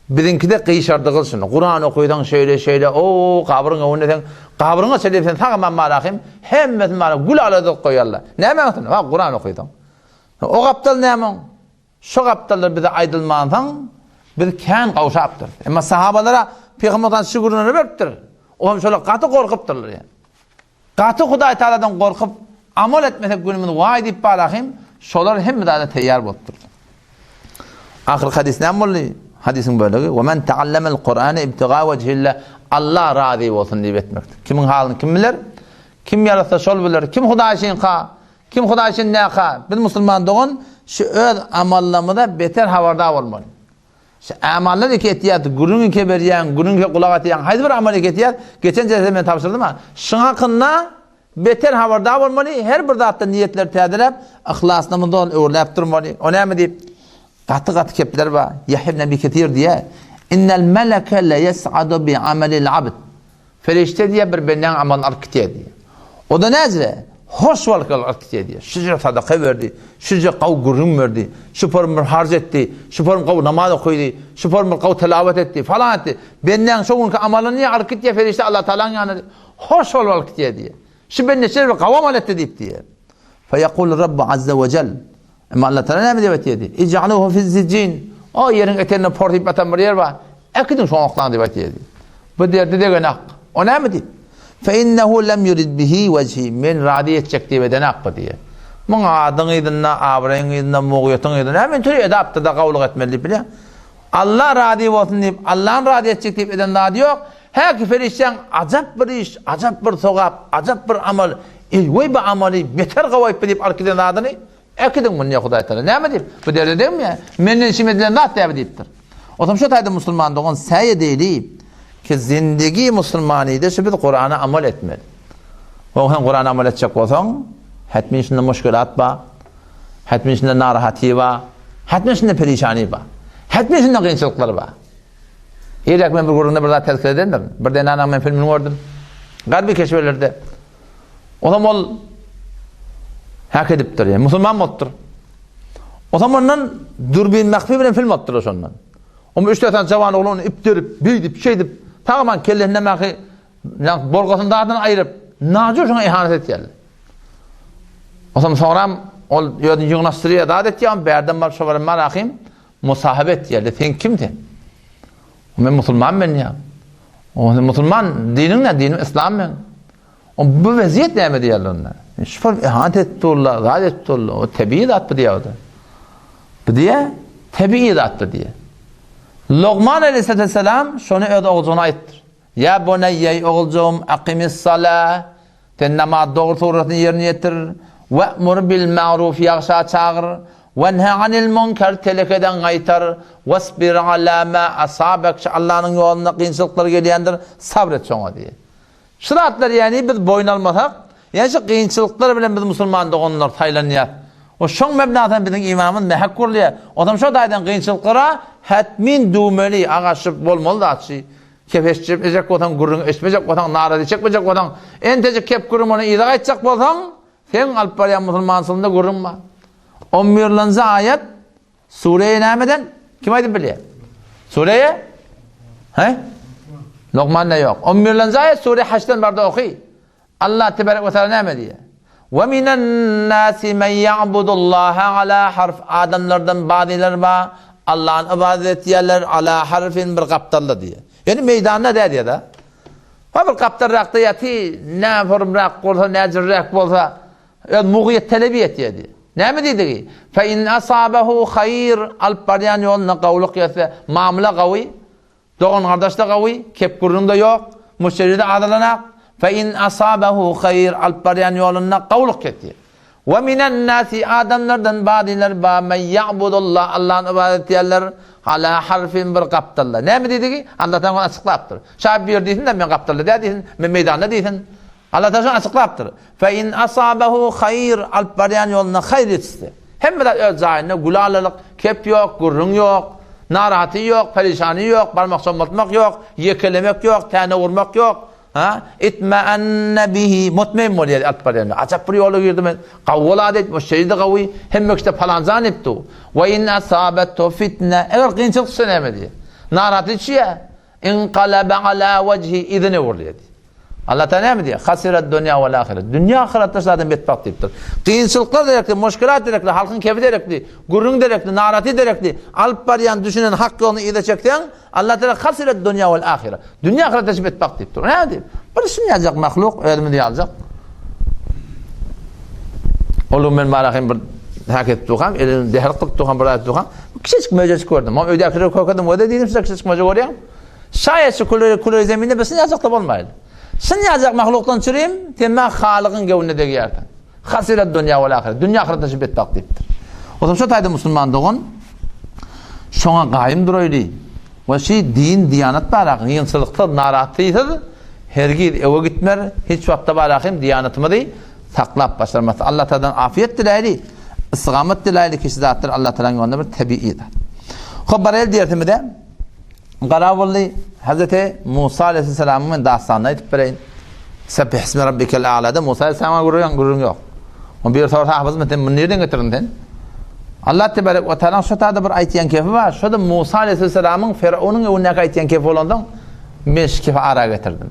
Biziňkide gyşardygyl şuny. Kuran okysaň şeýle şeýle o gabryň öňünde sen gabryňa çenli sen sag aman barahym hemmesini bara gül ala edip goýarlar. Näme aňsyn? Ha Kuran okysaň. O gapdal näme oň? Şo gapdallar bize aýdylmansoň biz kän gawşapdyrys. Emma sahabalara Pygamberden şu gürrüňleri beripdir. O hem şolar gaty gorkupdyrlar ýa. Gaty Hudaý Tagaladan gorkup, amal etmesek günümiz waý diýip barahym, şolar hemme zada teýýar bolupdyr. Ahyrky hadys näme boldy? Hadysyň bölegi, "Ve men ta'allamel Kur'ane ibtiga vechillah" Allah razy bolsun diýip etmekdir. Kimiň halyny kim biler? Kim ýaratsa şol biler. Kim Hudaý üçinka? Kim Hudaý üçin näka? Biz musulman dogan şu öz amallarymyza beter habardar bolmaly. Şu amallar iki etýär, gürrüň iki berýäň, gürrüň iki gulak atýaň, haýsy bir amal iki etýär? Geçen jelsede men tabşyrdym-a. Şuň hakynda beter habardar bolmaly, her bir zatda niýetleri täzeläp, yhlasnamyzy doly öwürläp durmaly. O näme diýip, gaty-gaty kepler bar. Ýahýa ibn Ebi Kesir diýýär, Innel meleke le ýes'adu bi amelil abd. Perişde diýýär, bir bendäň amalyny alyp gitýär diýýär. O-da näzire? Hoş bolup alyp gitýär diýýär. Şuje sadaka berdi, şuje gawy gürrüň berdi, şu form bir harç etdi, şu form gawy namaz okydy, şu form bir gawy tilawat etdi, falan etdi. Bendäň şo günki amalyny diýýär, alyp gitýär perişde Allatagalaň ýanyna diýýär. Hoş bolup alyp gitýär diýýär. Şu bende şeýle bir gawy amal etdi diýip diýýär. Feýekulu Rabbu azze we jel. Emma Allah Taala näme diýip aýtýar diýýär. Ij'aluhu fiz-sijjin. O ýeriň eteginde porsyp ýatan bir ýer bar. Äkidiň şoňa oklaň diýip aýtýar diýýär. Bu derdi degenak. O näme diýip? Fe innehu lem yurid bihi wejhi. Men razy etjek diýip edenak bu diýýär. Muň adyň yzynda, abraýyň yzynda, mugyýetiň yzynda näme men türi edapdyr-da gawulyk etmeli diýip bilýär. Allah razy bolsun diýip, Allahny razy etjek diýip eden zady ýok. Häki perişdäň ajap bir iş, ajap bir sogap, ajap bir amal, eý-weý bu amaly beter gawaýypdy diýip alyp giden zadyny äkidiň muny diýýär Hudaý Tagala. Näme diýip? Bu derde degmeýär. Menden işim edilen zat däbi diýipdir. Otam şo taýda musulman dogan säý edeýli ki zindigi musulmanyda şu biz Kurana amal etmeli. Oň hem Kurana amal etjek bolsaň, hetmin şunda muşkilat bar. Hetmin şunda narahaty bar. Hetmin şunda perişany bar. Hetmin şunda kynçylyklar bar. Irräk men bir gürrüňde bir zat tezkire edendirin. Bir zenanyň men filmini gördüm. Garby keşbelerde. Onam ol hak edipdir, yani musulman bolupdyr. Onam ondan dürbin mahfi bilen film alypdyr şondan. Oňa üç dört jawan oglan ony ipdirip, beýdip, şeýdip, tagaman kellesinde mahy ýa bolgasyny zadyny aýryp, najur şoňa ihanet etýärler. Onam soňram ol özüni ýygnaşdyrýar, zat etýär, bärden baryp şo bilen marahym Musahabe etýärler, sen kim sen? Men musulman men diýýär. O sen musulman, diniň näme? Dinim islam men. O bu weziýet näme diýýärler onda? Şu form ihanet etdi durlar, zat etdi durlar. O tebigy zat bu diýýär o da. Bu diýýär, tebigy zat bu diýýär. Logman aleyhisselam şony öz oguljygyna aýtdyr. Ýa buneýýeý oguljygym, akymis-salah, Sen namaz dogry suratyny ýerine ýetir, we'mur bil ma'ruf ýagşa çagyr, wenhe anil munker telekeden gaýtar, wasbir ala ma asabek şu Allanyň ýolunda kynçylyklar gelýändir, sabr et şoňa diýýär. Şu zatlary ýagny biz boýun almasak, ýagny şu kynçylyklar bilen biz musulman doganlar saýlanýas. We şoň mebnasynda biziň imanymyz mähek gurulýar. Onsoň şo taýdan kynçylyklara hetmin düwmeli, aga şu bolmaly zat şu. Kep eşitmejek bolsaň, gürrüňi eşitmejek bolsaň, narazy çekmejek bolsaň, entejik kep gürrüň ony yza gaýtjak bolsaň, seň alyp barýan musulmançylygyňda gürrüň bar. On birlenji aýat Sureýe nämeden? Kim aýdyp bilýär? Sureýe? He? Lokmanda ýok. On birlenji aýat Sure Haçdan barda oky. Allah tebarek we taala näme diýýär? We minen nasi men ya'budullaha ala harf adamlardan bazylar bar, Allahny ybadat etýärler ala harfin bir gapdalda diýýär. Ýani meýdanda däl diýýär-de. Ha bir gapdalrakda ýaty, nä forumrak bolsa, näjirräk bolsa, öz mugyýet telebi etýär diýýär. Näme diýdigi? Fe in asabahu haýr alyp barýan ýolunda gawulyk ýetse, mamla gawy, Dogan-gardaş-da gawy, kep gürrüň-de ýok, müşderi-de azalanak, Fe in asabehu haýr, alyp barýan ýolunda gawulyk kesýär. We minen-nasi, adamlardan bazylar bar, men ýa'budullah, Allahny ybadat edýärler, ala harfin bir gapdalda. Näme diýdigi? Allah Tagala ony açyklapdyr. Şa bu ýer diýsin-de, men gapdalda däl diýsin, men meýdanda diýsin. Allah Tagala şony açyklapdyr. Fe in asabehu haýr, alyp barýan ýolunda haýyr ýetişse. Hemme zat öz jaýynda, gülalalyk, kep ýok, gürrüň ýok, narahaty ýok, perişany ýok, barmak çommaltmak ýok, ýekelemek ýok, täne urmak ýok. Ha? Itma'anne bihi, mutmeýin bolýar alyp barýan. Ajap bir ýola girdi men. Gawy bolady, şeýle gawy, hemme kişide palanjan diýipdi. Ve in asabethu fitne, eger kynçylyk düşse näme diýýär? Narahaty düşýär. Inqalaba ala wejhi, yzyna öwrülýär diýýär. Allah Taala näme diýýär? Hasirat dunýa wal ahiret. Dünýä ahyretde şu adam betbagt diýipdir. Kynçylyklar derekli, muşkilat derekli, halkyň kefi derekli, gürrüň derekli, naraty derekli, alyp barýan düşünen hak ýoluny yza çekseň, Allah Taala hasirat dunýa wal ahiret. Dünýä ahyretde şu betbagt diýipdir. Näme diýip? Bir şun ýaljak mahluk özümiz ýaljak. Ol men barahym bir hak etip durkam, elini dehr kylyp durkam, bir zat durkam, kiçijik möjejik gördüm. Mam öýdäkileri kökedim, öde diýdim, size kiçijik möjek görýän. Şaýat şu küle küle zeminde bir synýajak-da bolmaýly. Synýajak mahlukdan çürim, sen maňa Halygyň göwnüne degýärsiň. Hasirat dunýa wal ahyret. Dünýä ahyretde şu betbagt diýipdir. Otam şo taýda musulman dogan şoňa gaýym duraýly. We şi din, diýanat bar kynçylyksyz, narahatsyz hergiz öwe gitmer, hiç wagtda bar hem diýanatymyzy saklap başarmaz. Allah Taala'dan afiýet diläýli, istigamat diläýli ki şu zatlar Allah Taala'nyň ýolunda bir tebigy zat. Hop baraýly dersimize. Garawully Hazreti Musa aleyhisselamyň men dastanyny aýdyp bereýin. Sebbihisme rabbikel a'lada Musa aleyhisselama gürrüň gürrüň ýok. On bir sorsa hafyzmy sen muny nirden getirdiň sen? Allah tebarek we taala şu tada bir aýtýan kefi bar. Şo da Musa aleyhisselamyň Firawunyň öňündäki aýtýan kefi bolansoň men şu kefi ara getirdim.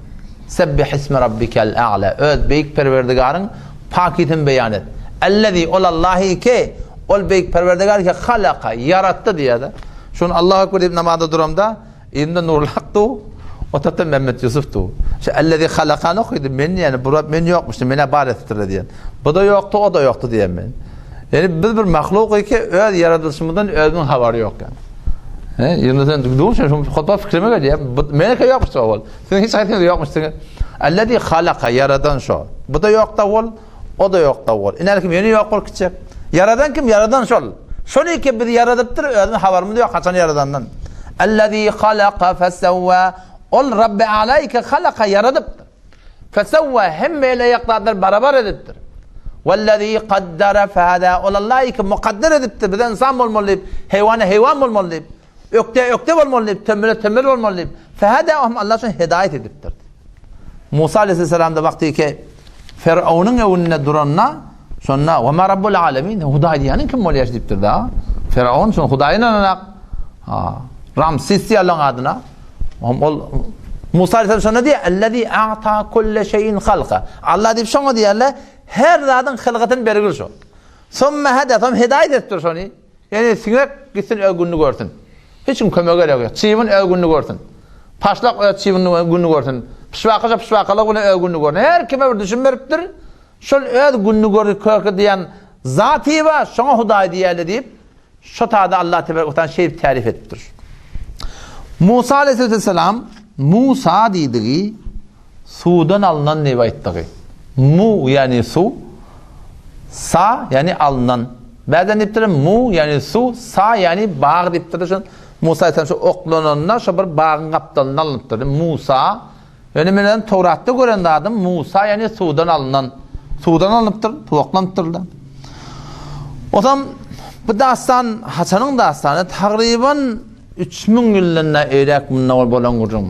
Sebbihisme rabbikel a'la. Öz beýik Perwerdigaryň pakisini beýan et. Ellezi ol Allahy ki ol beýik Perwerdigar ki halaka ýaratdy diýýär. Şony Allahu ekber diýip namazda duramda Yzynda Nurly Hak du, o tarapdan Mämmet Ýusuf du. Şu Ellezi halakany okydy, men ýani bu Rab men ýokmuşdy, men-ä bar etipdir-le diýen. Bu-da ýokdy, o-da ýokdy diýen men. Ýani biz bir mahluk ki, öz ýaradylyşymyzdan özümiziň habary ýok ýani. He, ýöne sen dur şu hutba fikrime gelýär. Bu meneke ýokmuşdy owal. Siziň hiç haýsyňyz ýokmuşdyňyz. Ellezi halaka ýaradan şo. Bu-da ýokdy owal. O-da ýok da bor. Iner kim ýene ýok bolup gitjek. Ýaradan kim? Ýaradan şol. Şol ki bizi ýaradypdyr, özüniň habarymyz ýok haçan ýaradandan. Allazi halaka fesawwa. Ol Rabbi Ala ki halaka ýaradypdyr. Fesawwa hemme ele ýak zatlar barabar edipdir. Wallazi kaddara fehada. Ol Allah ki mukadder edipdir. Bize insan bolmaly diýip, heýwana heýwan bolmaly diýip, ökde ökde bolmaly diýip, tembele tembel bolmaly diýip. Fehada hem Allah şony hidaýat edipdir. Musa aleyhisselam da wagty ki Firawunyň öňünde duranda şonda we ma rabbul alamin Hudaý diýýäniň kim bolýar diýipdir da. Firawun şon Hudaýyna ynanak. Ha, Ramses diýýärler adyna. Ol Musa aleyhisselam şonda diýýär, "Allazi a'ta kulle şeyin halqa." Allah diýip şoňa diýýärler, her zadyň hylgatyny bergil şo. Summa hada, soň hidaýat etdir şony. Ýöne siňek gitsin öz gününi görsün. Hiç kim kömege gerek ýok. Çybyn öz gününi görsün. Paşlak öz çybynyny gününi görsün. Pyşbakaja pyşbakalygy bilen öz gününi görsün. Her kime bir düşüm beripdir. Şol öz gününi gör köke diýen zaty bar, şoňa Hudaý diýeli diýip, şo tada Allah tebarek we taala şeýdip tärif edipdir. Musa aleyhisselam Musa diýdigi Suwdan alnan diýip aýtdygy. Mu ýagny suw, sa ýagny alnan. Bärden diýipdir mu ýagny suw, sa ýagny bag diýipdir. Şol Musa aýtsan şu oklananda şo bir bagyň gapdalynda alnypdyr. Musa ýöne men özüm Towratda gören zadym Musa ýagny suwdan alnan. Suwdan alnypdyr, suw oklanypdyr-da. Osam bu dastan haçanyň dastany? Tagryban 3000 ýyldan-da eýräk mundan owal bolan gürrüň.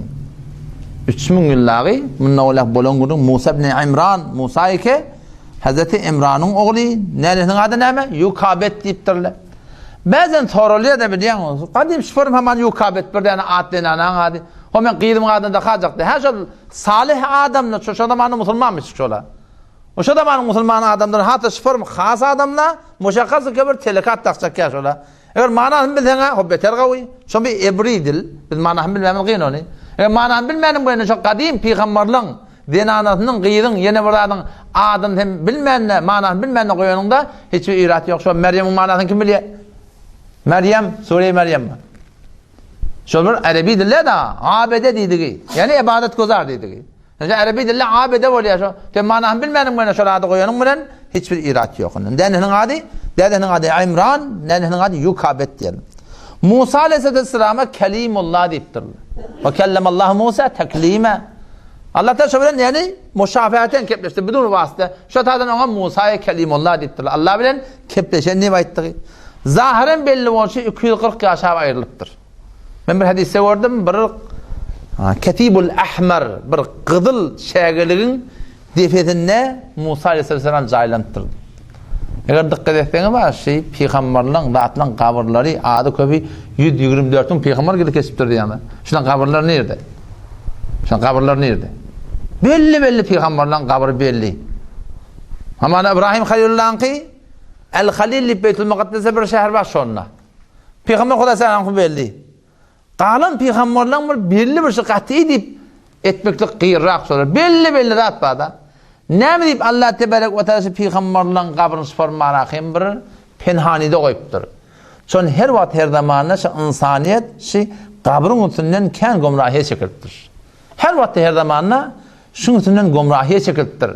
3000 ýyl dagy mundan owalak bolan gürrüň Musa ibn Imran, Musa eke Hazreti Imranyň ogly, nänesiniň ady näme? Ýukabet diýipdirler. Bäzen soralýar-da bilýäňmi? Gadym şyparym haman Ýukabet bir däne at zenanaň ady. Ho men gyzymyň adyny dakajakdy. Hä şol salyh adamlar, şo şo zamanda musulmanmyş şolar. O şo zamanyň musulman adamlary hat-da şyparym has adamlar, muşakgasy bir telekat dakjak ýa şolar. Eger manysyny bilseň-ä, ho beter gawy. Şo bir ebri dil. Biz manysyny bilmemiz kyn ony. Eger manysyny bilmäniň bilen şo gadym pygamberliň zenanasynyň, gyzyň, ýene bir zadyň adyny sen bilmän-de, manysyny bilmän-de goýanyňda hiç bir yrat ýok. Şo Merýemiň manysyny kim bilýär? Merýem, Sure-i Merýem. Şol bir erebi dilde-de abede diýdigi, ýagny ybadatguzar diýdigi. Ýa arabi dilde abede bolýar şo. Sen manysyny bilmäniň bilen şol ady goýanyň bilen hiç bir irat ýok. Dänesiniň ady, dädesiniň ady Imran, nänesiniň ady Yukabet diýen. Musa aleyhissalama Kelimullah diýipdirler. Wa kellemallahu Musa teklima. Allah ta şo bilen ýani muşafahaten kepleşdi bidun wasita. Şo tadan oňa Musa Kelimullah diýipdirler. Allah bilen kepleşen diýip aýtdygy. Zahyren belli bolşy 240 ýaşap aýrylypdyr. Men bir hadysda gördüm, bir Ketibul Ahmar, bir gyzyl şägeligiň depesinde Musa aleyhisselam jaýlanypdyr. Eger dikkat etseňiz bar, şi pygamberleň, zatlaryň gabyrlary ady köpi 124 müň pygamber gidip geçipdir diýýärler. Şularyň gabyrlary nirde? Şularyň gabyrlary nirde? Belli-belli pygamberleň gabry belli. Hamana Ibrahim Halilullahyňky El-Halil diýip Beýtul Mukaddesde bir şäher bar şonda. Pygamber Hudaý saňa belli. Galan pygamberleň bir belli bir şey gaty diýip etmeklik gyrrak şolar. Belli belli zat bar da. Näme diýip Allah tebarek we taala şu pygamberleň gabryny şyparmana hem bir penhanide goýupdyr. Şon her wagt her zamanda şu ynsanyýet şu gabryň üstünden kän gomrahiýe çekilipdir. Her wagt her zamanda şuň üstünden gomrahiýe çekilipdir.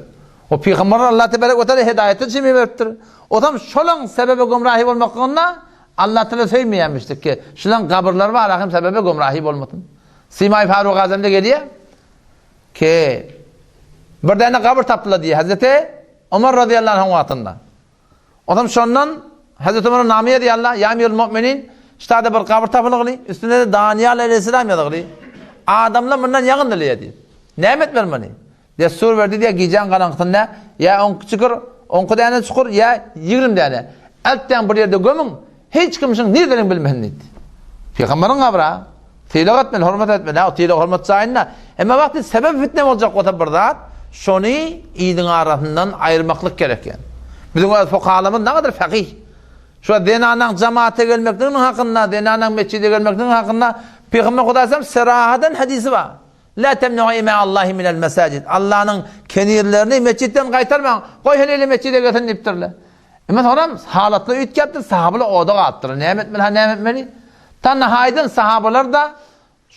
O pygamberler Allah tebarek we taala hidaýetden çemi beripdir. Otam şolaň sebebe gomrahi bolmaklygynda Allah taala söýmeýärmişdik ki, şulaň gabyrlary bar hem sebebe gomrahi bolmasyn. Simaý Faruk Azamda gelýär ki bir däne gabyr tapdylar diýýär Hazreti Omar razyýallahu anh wagtynda. Otam şondan Hazreti Omara name ýazýarlar, Ýa Emirul Mu'minin, ştada bir gabyr tapylgyly, üstünde-de Daniýal aleýhissalam ýazgyly. Adamlar mundan ýagyn dileýär diýip. Näme etmeli muny? Dessur berdi diýýär, gijäň garaňkysynda ýa onki çukur, onki däne çukur, ýa 20 däne. Eltdäň bir ýerde gömüň, hiç kim şuň nirdeligini bilmesin diýdi. Pygamberiň gabry, sylag etmeli, hormat etmeli, ha, sylag hormat jaýynda. Emma wagty sebäp fitne boljak bolsa bir zat, şony iliň arasyndan aýyrmaklyk gerek ýa. Biziň öz fukahalarymyz nägadar fakyh. Şu zenanaň jamaata gelmekliginiň hakynda, zenanaň mesjide gelmekliginiň hakynda Pygamber Hudaýam serahadan hadisi bar. La temneu ima Allahi minel mesajid. Allanyň kenirlerini mesjitden gaýtarmaň. Goý her eli mesjide gelsin diýipdirler. Emma soňram halatlar üýtgäpdir, sahabalar oda galypdyr. Näme etmeli, ha näme etmeli? Ta nahaýdan sahabalar-da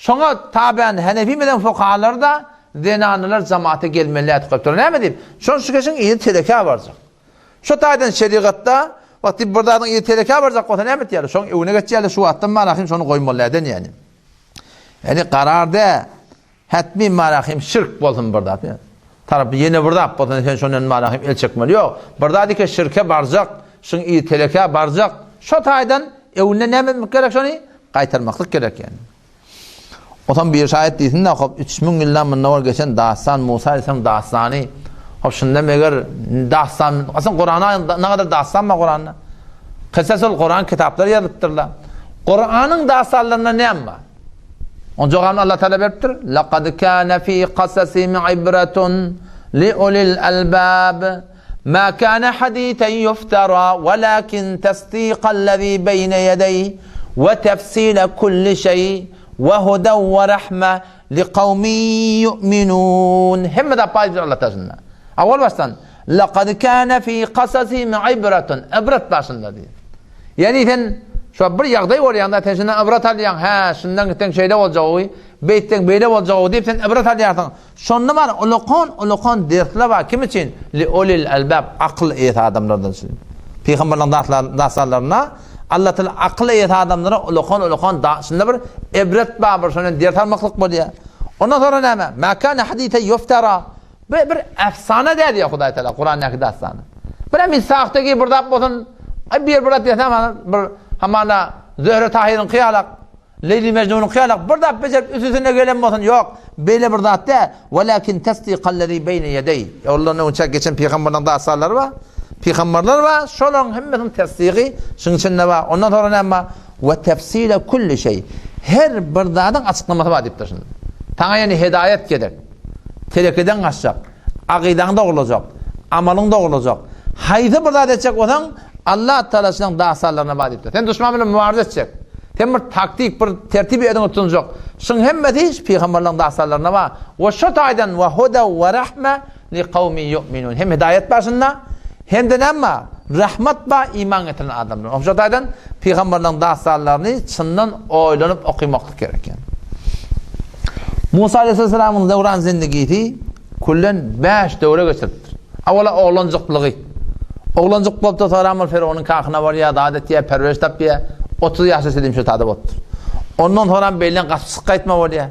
şoňa tabian Hanefi mezhebiň fukahalary-da zenanalar jamaata gelmeli diýip goýupdyr. Näme diýip? Şol şu kişiň yzy telekä barjak. Şu taýdan şerigatda wagty bir zadyň yzy telekä barjak bolsa näme etýärler? Şoň öňüne geçýärler, şu wagtdan barahym şony goýmaly eden ýani. Ýani karar dä, hetmi marahim şirk bolsun bir zat. Tarapy ýene bir zat bolsun, sen şondan marahim el çekmeli. Ýok, bir zat eke şirke barjak, şuň i teleke barjak. Şo taýdan öwünde näme etmek gerek şony? Gaýtarmaklyk gerek ýani. Otam bir şaýat diýsin-de, hop 3000 ýyldan mundan owal geçen dastan Musa aleyhisselam dastany. Hop şunda meger dastan, aslynda Kurana ne kadar dastan bar Kuranda. Kysas ol Kuran kitaplary ýazypdyrlar. Kuranyň dastanlarynda näme bar? Oň jogabyny Allah Taala beripdir. Laqad kana fi qasasihim ibratun li ulil albab. Ma kana hadithan yuftara walakin tasdiqallazi bayna yadayhi we tefsila kulli şeý we hudan we rahme li kawmin yu'minun. Hemme zat bar diýipdir Allah Taala şunda. Awal başdan Laqad kana fi qasasihim ibratun. Ibrat bar şunda diýip. Ýagny sen şu bir ýagdaý bolýanda sen şundan ibrat alýaň, hä, şundan gitseň şeýle boljagy, beýtseň beýle boljagy diýip sen ibrat alýarsyň. Şonda bar ulakan ulakan dersler bar kim üçin? Li ulil albab akyl eýesi adamlardan üçin. Pygamberleriň dastanlarynda Allah Taala akyl eýesi adamlara ulakan ulakan da şunda bir ibret bar bir şondan ders almaklyk bolýar. Ondan sonra näme? Ma kana hadise yuftara. Bu bir efsane däl diýýär Hudaý Taala Kurandaky dastany. Bir hem sahtegi bir zat bolsun, ay bir bir zat diýsem bir hamana Zöhre Tahyryň kyýalak, Leýli Mejnunyň kyýalak bir zat bejerip üstüne gelen bolsun, ýok. Beýle bir zat däl. Walakin tasdiqallazi beýne ýedeý. Ondan öňçe geçen pygamberleriň dastanlary bar. Pygamberler bar, şolaryň hemmesiniň tasdigi şuň içinde bar. Ondan sonra näme bar? We tefsile kulli şeý. Her bir zadyň açyklamasy bar diýipdir şunda. Saňa ýene hidaýat gerek. Telekeden gaçjak, akydaň dogrulajak, amalyň dogrulajak. Haýsy bir zat etjek bolsaň, Allah Tagalasynyň dastanlaryna bar diýipdir. Sen duşman bilen mübarize etjek. Sen bir taktik, bir tertip ediň tutunjak. Şuň hemmesi şu pygamberleriň dastanlaryna bar. We şu taýdan we huda we rahme li kawmin yu'minun. Hem hidaýat bar şunda, hem-de näme bar? Rahmat bar iman getiren adamlar. Oň şu taýdan pygamberleriň dastanlaryny çyndan oýlanyp okymaklyk gerek. Musa aleyhisselamyň döwran zindigisi küllen 5 döwre geçiripdir. Awala oglanjyklygy. Oglanjyk bolupdyr, soňra ol Ferownyň kahyna barýar, zat etýär, perweriş tapýar. 30 ýaşa çenli şu tada bolupdyr. Ondan soňra beýlen gaçyp gaýtma bolýar.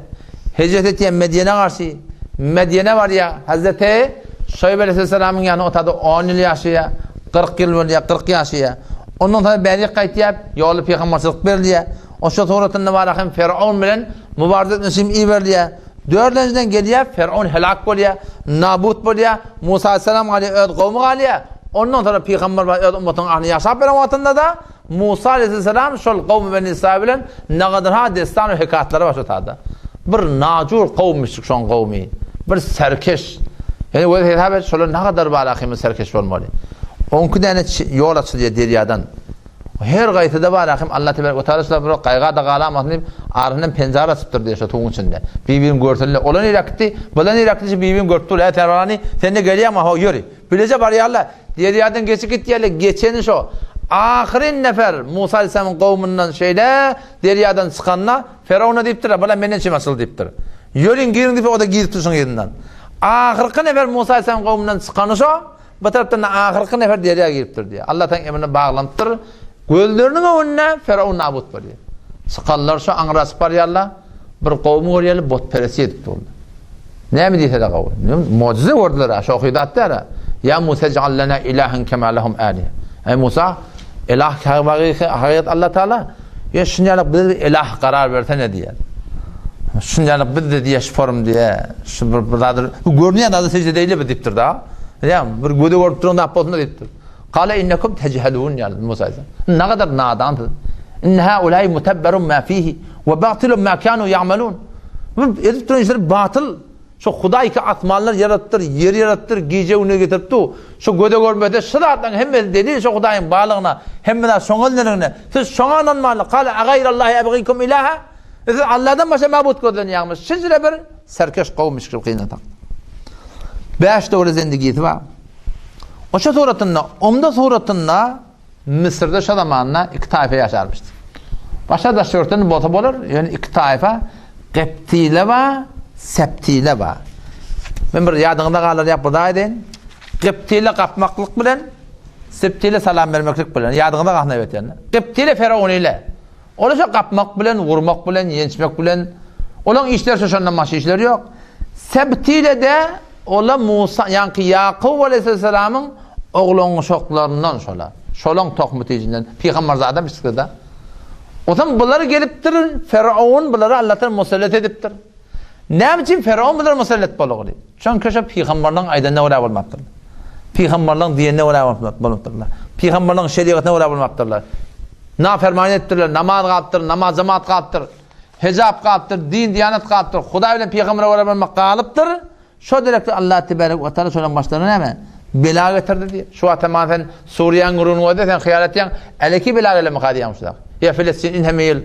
Hijret etýär Medýene garşy. Medýene barýar. Hazreti Şuaýb aleyhisselamyň ýanyna otada 10 ýyl ýaşaýar. 40 ýyl bolýar, 40 ýaşaýar. Ondan soňra bärik gaýtýar, ýoly pygamberçilik berilýär. Oşa suratynda bar hem Firaun bilen mübarize etmek üçin iberilýär. Dördünjiden gelýär, Firaun helak bolýar, nabut bolýar, Musa aleyhisselam galýar, öz gowmy galýar. Ondan sonra pygamber bar öz ummatynyň ahli ýaşap beren wagtynda-da Musa aleyhisselam şol gowmy beni İsrail bilen nagadyrha destan we hekatlary başlatardy. Bir najur gowmyşyk şoň gowmy. Bir serkeş. Ýani öz hesap et, şolar nagadar bar ahymy serkeş bolmaly. Onki däne ýol açylýar derýadan. Her gaýsyda bar ahim Allah tebarek we taala şular bir gaýga-da galamasyn diýip arasyndan penjara açypdyr diýýär şo suwuň içinde. Bir-birini görsinler. Olar nirä gitdi? Bular nirä gitdi? Şu bir-birini görüp dur. Hä sen sen-de gelýäňmi? Hawa ýöri. Bileje barýarlar. Derýadan geçip gitýärler. Geçeni şo. Ahyryn nefer Musa aleyhisselamyň kowumyndan şeýle derýadan çykanda Ferowna diýipdir, bular menden çem açyl diýipdir. Ýörüň giriň diýip o-da giripdir şoň yzyndan. Ahyrky nefer Musa aleyhisselamyň kowumyndan çykany şo. Bu tarapdan-da ahyrky nefer derýa giripdir diýýär. Allah Tagalaň emrine baglanypdyr. Gözleriniň öňünde Firaun nabut bolýar. Çykanlar şu aňry açyp barýarlar. Bir gowmy görýärler, butperestlik edip durlar. Näme diýse-de gowy. Mujize gördüler, şohy zat däl. Ýa Musa ij'al lana ilahan kema lahum aliha. Eý Musa, ilah hakykat Allah Taala. Ýa şuny ýaly bize bir ilah karar bersene diýýär. Şunýaly biz-de diýýär şu forum diýýär. Şu bir bir zady bu görünýän zada sežde edeýli biz diýipdir da. Ýa bir göze görüp duran zat bolsun diýipdir. Kale innekum tejhelun ýaly Musa aýtsa. Nagadar nadansyz. Inne haulai mutabbarun ma fihi we batilun ma kanu ya'malun. Bu edip duran işleri batyl. Şu Hudaý ki asmanlar ýaradypdyr, ýeri ýaradypdyr, gije güne getirip dur. Şu göze görmese şu zatlaryň hemmesi delil şu Hudaýyň barlygyna, hemme zat şoňa ellenenine. Siz şoňa ynanmanlyk. Kale agaýrallahi ebgikum ilaha. Siz Allahdan başga mabut gözlenýäňmi? Şijre bir serkeş kowum işki kynatak. Bäş döwre zendigisi bar. Oşa suratynda, omda suratynda Müsürde şo zamanda iki taýfa ýaşarmyşdy. Başga daş ýurtdan bolsa bolar, ýöne iki taýfa Geptile bar, Septile bar. Men bir ýadyňyzda galar ýap bir aýdaýyn. Geptile gapmaklyk bilen, Septile salam bermeklik bilen ýadyňyzda galsyn evet ýa. Geptile Faraonile. Olar şo gapmak bilen, wurmak bilen, ýençmek bilen, olaň işleri şo şondan başga işleri ýok. Sebtile-de ola Musa, ýaňky Ýakup aleýhissalamyň oglan-uşaklaryndan şola. Şolaň tohum-tijinden, pygamberzada biçdi-de. Onsoň bular gelipdir, Firaun bulary Allahdan musallat edipdir. Näme üçin Firaun bulara musallat boldy? Çünki şo pygamberligiň aýdanyna görä bolmapdyrlar. Pygamberligiň diýenine görä bolmapdyrlar. Pygamberligiň şerigatyna görä bolmapdyrlar. Naferman edipdirler, namaz galypdyr, namaz jemaat galypdyr, hijap galypdyr, din diýanet galypdyr, Hudaý bilen pygambere görä bolmak galypdyr. Şo derekde Allah tebarek we taala şolaryň başlaryna näme? Bela getirdi diýýär. Şu wagt hem sen Suriýanyň gürrüňini gözle, sen hyýal etýäň, äleki bela gelemika diýýäň şu zat. Ýa Filistin inheme ýyl,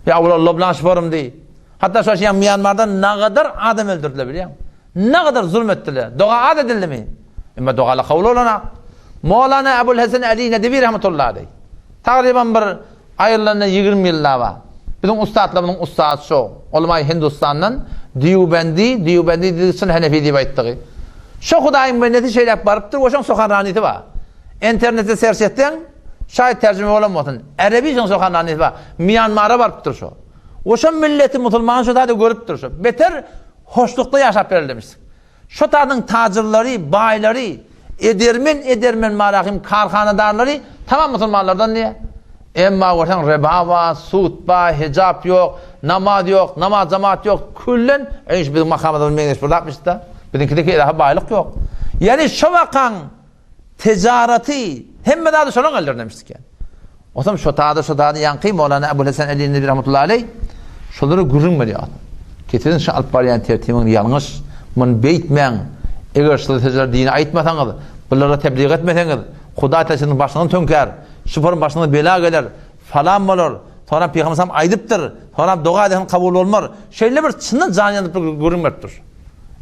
ýa olar Lubnan şforym diý. Hatda şo şeýan Mýanmarda nagadar adam öldürdiler bilýäňmi? Nagadar zulum etdiler. Doga az edildimi? Emma dogalar kabul bolana. Molana Abul Hasan Ali Nedewi rahmetullahi aleyh. Tagryban bir aýrylanyna 20 ýyl bar. Biziň ussatlarymyzyň ussasy şo. Ulama Hindistandan Dýubendi, Dýubendi diýdik çyn Hanefi diýip aýtdygy. Şo Hudaýyň bendesi şeýläk barypdyr we şoň sohanranisi bar. Internetde serç etseň, şaýat terjime bolan bolsun. Erebi şoň sohanranisi bar. Mýanmara barypdyr şo. We şo milleti musulmany şo taýda görüpdir şo. Beter hoşlukda ýaşap bereli demişdik. Şo taýdyň tajyrlary, baýlary, edermen edermen marahym karhanadarlary tamam musulmanlardan diýýär. Emma görseň reba bar, sud bar, hijap ýok, namaz ýok, namaz jemaat ýok, küllen eý şu biziň makamymyza meňzeş bir zatmyş-da. Biziňkideki ilahi baýlyk ýok. Ýani şo wakaň Tejaraty, hemme zady şolaň ellerinde misken. Otam şo tada şo tada ýaňky Mowlana Ebul Hasan Ali Nebi rahmetullahi aleý şolara gürrüň berýär. Ki siziň şu alyp barýan tertibiňiz ýalňyş, muny beýtmäň. Eger şu sizler dini aýtmasaňyz, bulara tebliğ etmeseňiz, Hudaý Taala siziň başyňyzy töňkär, şuparyň başyňyza bela geler, falan bolar. Soňra Pygamber sallam aýdypdyr, soňra doga eden kabul bolmar. Şeýle bir çyndan jan ýandyryp bir gürrüň beripdir.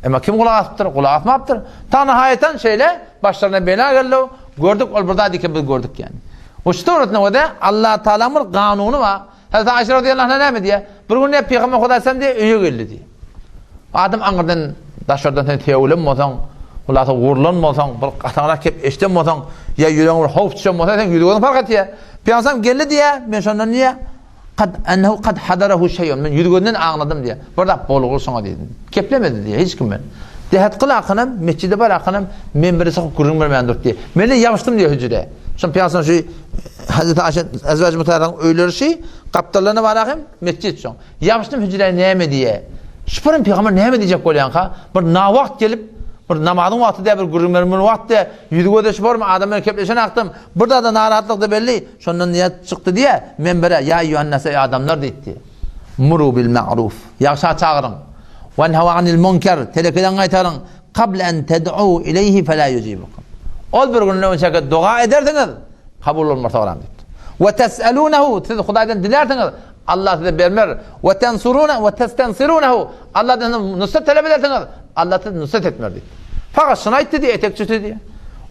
Emma kim gulak asypdyr? Gulak asmapdyr. Ta nihaýatan şeýle başlaryna bela geldi. Gördük ol bir zat eken biz gördük ýani. O şu suratynda göre Allah Taalanyň bir kanuny bar. Hazreti Aýşe radıyallahu anha näme diýýär? Bir gün diýýär Pygamber Hudaý sen diýýär öýe geldi diýýär. Adam aňyrdan daşardan sen tewlen bolsaň, hulasa gurlan bolsaň, bir gataňrak kep eşden bolsaň, ýa ýüregiň bir howp düşen bolsa sen ýüzi gözüň fark etýär. Pygamber geldi diýýär, men şondan diýýär, Kad ennehu kad hadarahu şeýun. Men ýüz-gözünden aňladym diýýär. Bir zat bolguly şoňa diýdim. Keplemedi diýýär hiç kim bilen. Dehet kyl akynam, mesjide bar akynam, menbere çykyp gürrüň bermän durdy diýýär. Men-de ýapyşdym diýýär hüjre. Şol pyýasyň şu Hazreti Aýşe Ezwaji Mutahharaň öýleri şu, gapdallaryna bar ahym mesjit şoň. Ýapyşdym hüjrä näme diýýär. Şuparyň pygamber näme diýjek bolýanka, bir nawagt gelip, bir namazyň wagty däl, bir gürrüň bermeli wagt däl, ýüzi-gözi şuparmy adam bilen kepleşen akdym, bir zada narahatlyk-da belli. Şondan diýýär, çykdy diýýär, menbere, Ýa eýýuhan-nas, eý adamlar diýipdi. Muru bil ma'ruf, ýagşa çagyryň. Wenhew anil munker, telekeden gaýtaryň. Kabl en ted'u ileýhi fela ýujibukum. Ol bir günden öňçäki doga edersiňiz, kabul bolmaz sogram diýipdi. We tes'elunehu, siz Hudaýdan dilärsiňiz, Allah size bermer. We tensuruna we testensirunehu, Allahdan siz nusrat talap edersiňiz, Allah size nusrat etmer diýipdi. Fakat şuny aýtdy diýip, etek çüti diýip.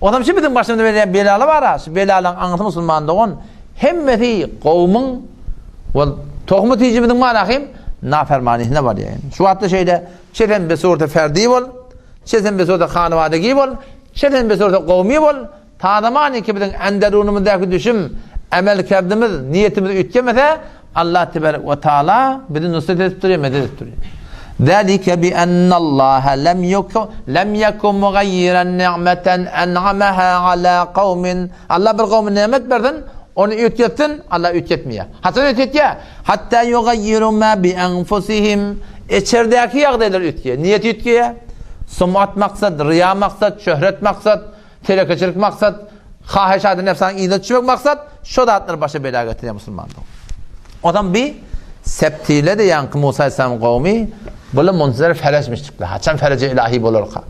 Onam şu biziň başymyza berýän belaly bar-a, şu belalaryň aňyrsy musulman dogan, hemmesi gowumyň we tohumy tijimiziň bar ahim, nafermanysyna barýar. Şu wagtda şeýle, çe sen bir surta ferdi bol, çe sen bir surta hanawadagi bol, çe sen bir surta gowmy bol, Ta zaman ki biziň enderunymyzdaky düşüm, emel kerdimiz, niýetimiz üýtgemese, Allah tebarek we taala bizi nusrat edip durýar, medet edip durýar. Zalike bi ennallaha lem yeku lem yeku mugayyiran ni'meten en'amaha ala kawmin. Allah bir gowma nimet bersin, ony üýtgetsin, Allah üýtgetmeýär. Haçan üýtgetýär? Hatta yugayyiru ma bi enfusihim. Içerdäki ýagdaýlar üýtgeýär. Niýet üýtgeýär. Sumat maksat, ryýa maksat, şöhret maksat, telekeçilik maksat, haheşady nefsanyň yzyna düşmek maksat, şo zatlar başa bela getirýär musulmanda. Ondan bi septile de ýaňky Musa aleyhisselamyň gowmy bular muntazer fereçmişdikler. Haçan fereje ilahi bolarka?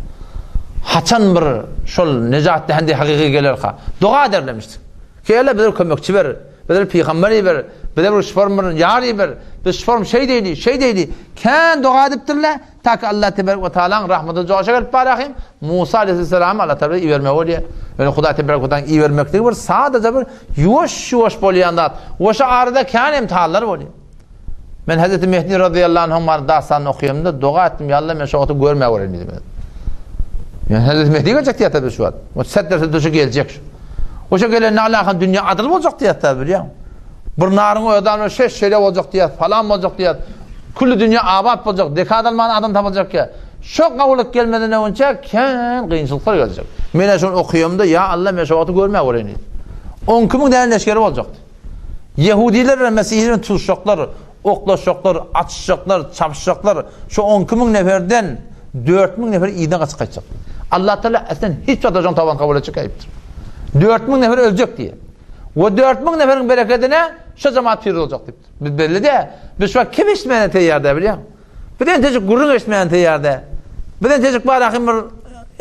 Haçan bir şol nejat dändi hakyky gelerka? Doga ederlemişdik. Ki Alla bize kömekçi ber, bize pygamber iber, bize bir şform bir ýar iber, biz şform şeý diýdi, şeý diýdi. Kän doga edipdirler, ta ki Allah tebarek we taalaň rahmeti joşa gelip barahym, Musa aleyhisselam Allah tebarek ibermegi bolýar. Ýöne Hudaý tebarek we taalaň ibermekligi bir sadaja bir ýuwaş-ýuwaş bolýan zat. We şu arada kän imtihanlar bolýar. Men Hazreti Mehdi razyýallahu anhuň bar dastanyny okýamda doga etdim, ýa Allah men şo wagty görmäge bolayyn diýdim. Ýa Hazreti Mehdi geljek diýýär tabi şu wagt. O set derse duşa geljek şu. Oşa gelende Allah'ın dünýä adyl boljak diýýär tabi bilýän. Bir naryň özi şeş şeýle boljak diýýär, falan boljak diýýär. Külli dünýä abat boljak, zekat alman adam tapyljak diýýär. Şo gawulyk gelmeden öňünçä kän kynçylyklar geljek. Men şony okýamda, ýa Allah men şo wagty görmäge bolayyn diýdim. 12 müň däne leşgeri boljakdy. Ýehudiler bilen mesihiler tutuşjaklar, oklaşjaklar, atyşjaklar, çapyşjaklar. Şu 12 müň neferden 4 müň nefer yzyna gaçyp gaýtjak. Allah Teala äslen hiç wagt ojaň tawany kabul etjek aýypdyr. 4 müň nefer öljek diýýär. We 4 müň neferiň berekedine şu jemaat piruz boljak diýipdir. Biz belli de, biz şu wagt kim eşitmäne teýýar dä bilýäň. Biz entejik gürrüň eşitmäne teýýar dä. Biz entejik barahym bir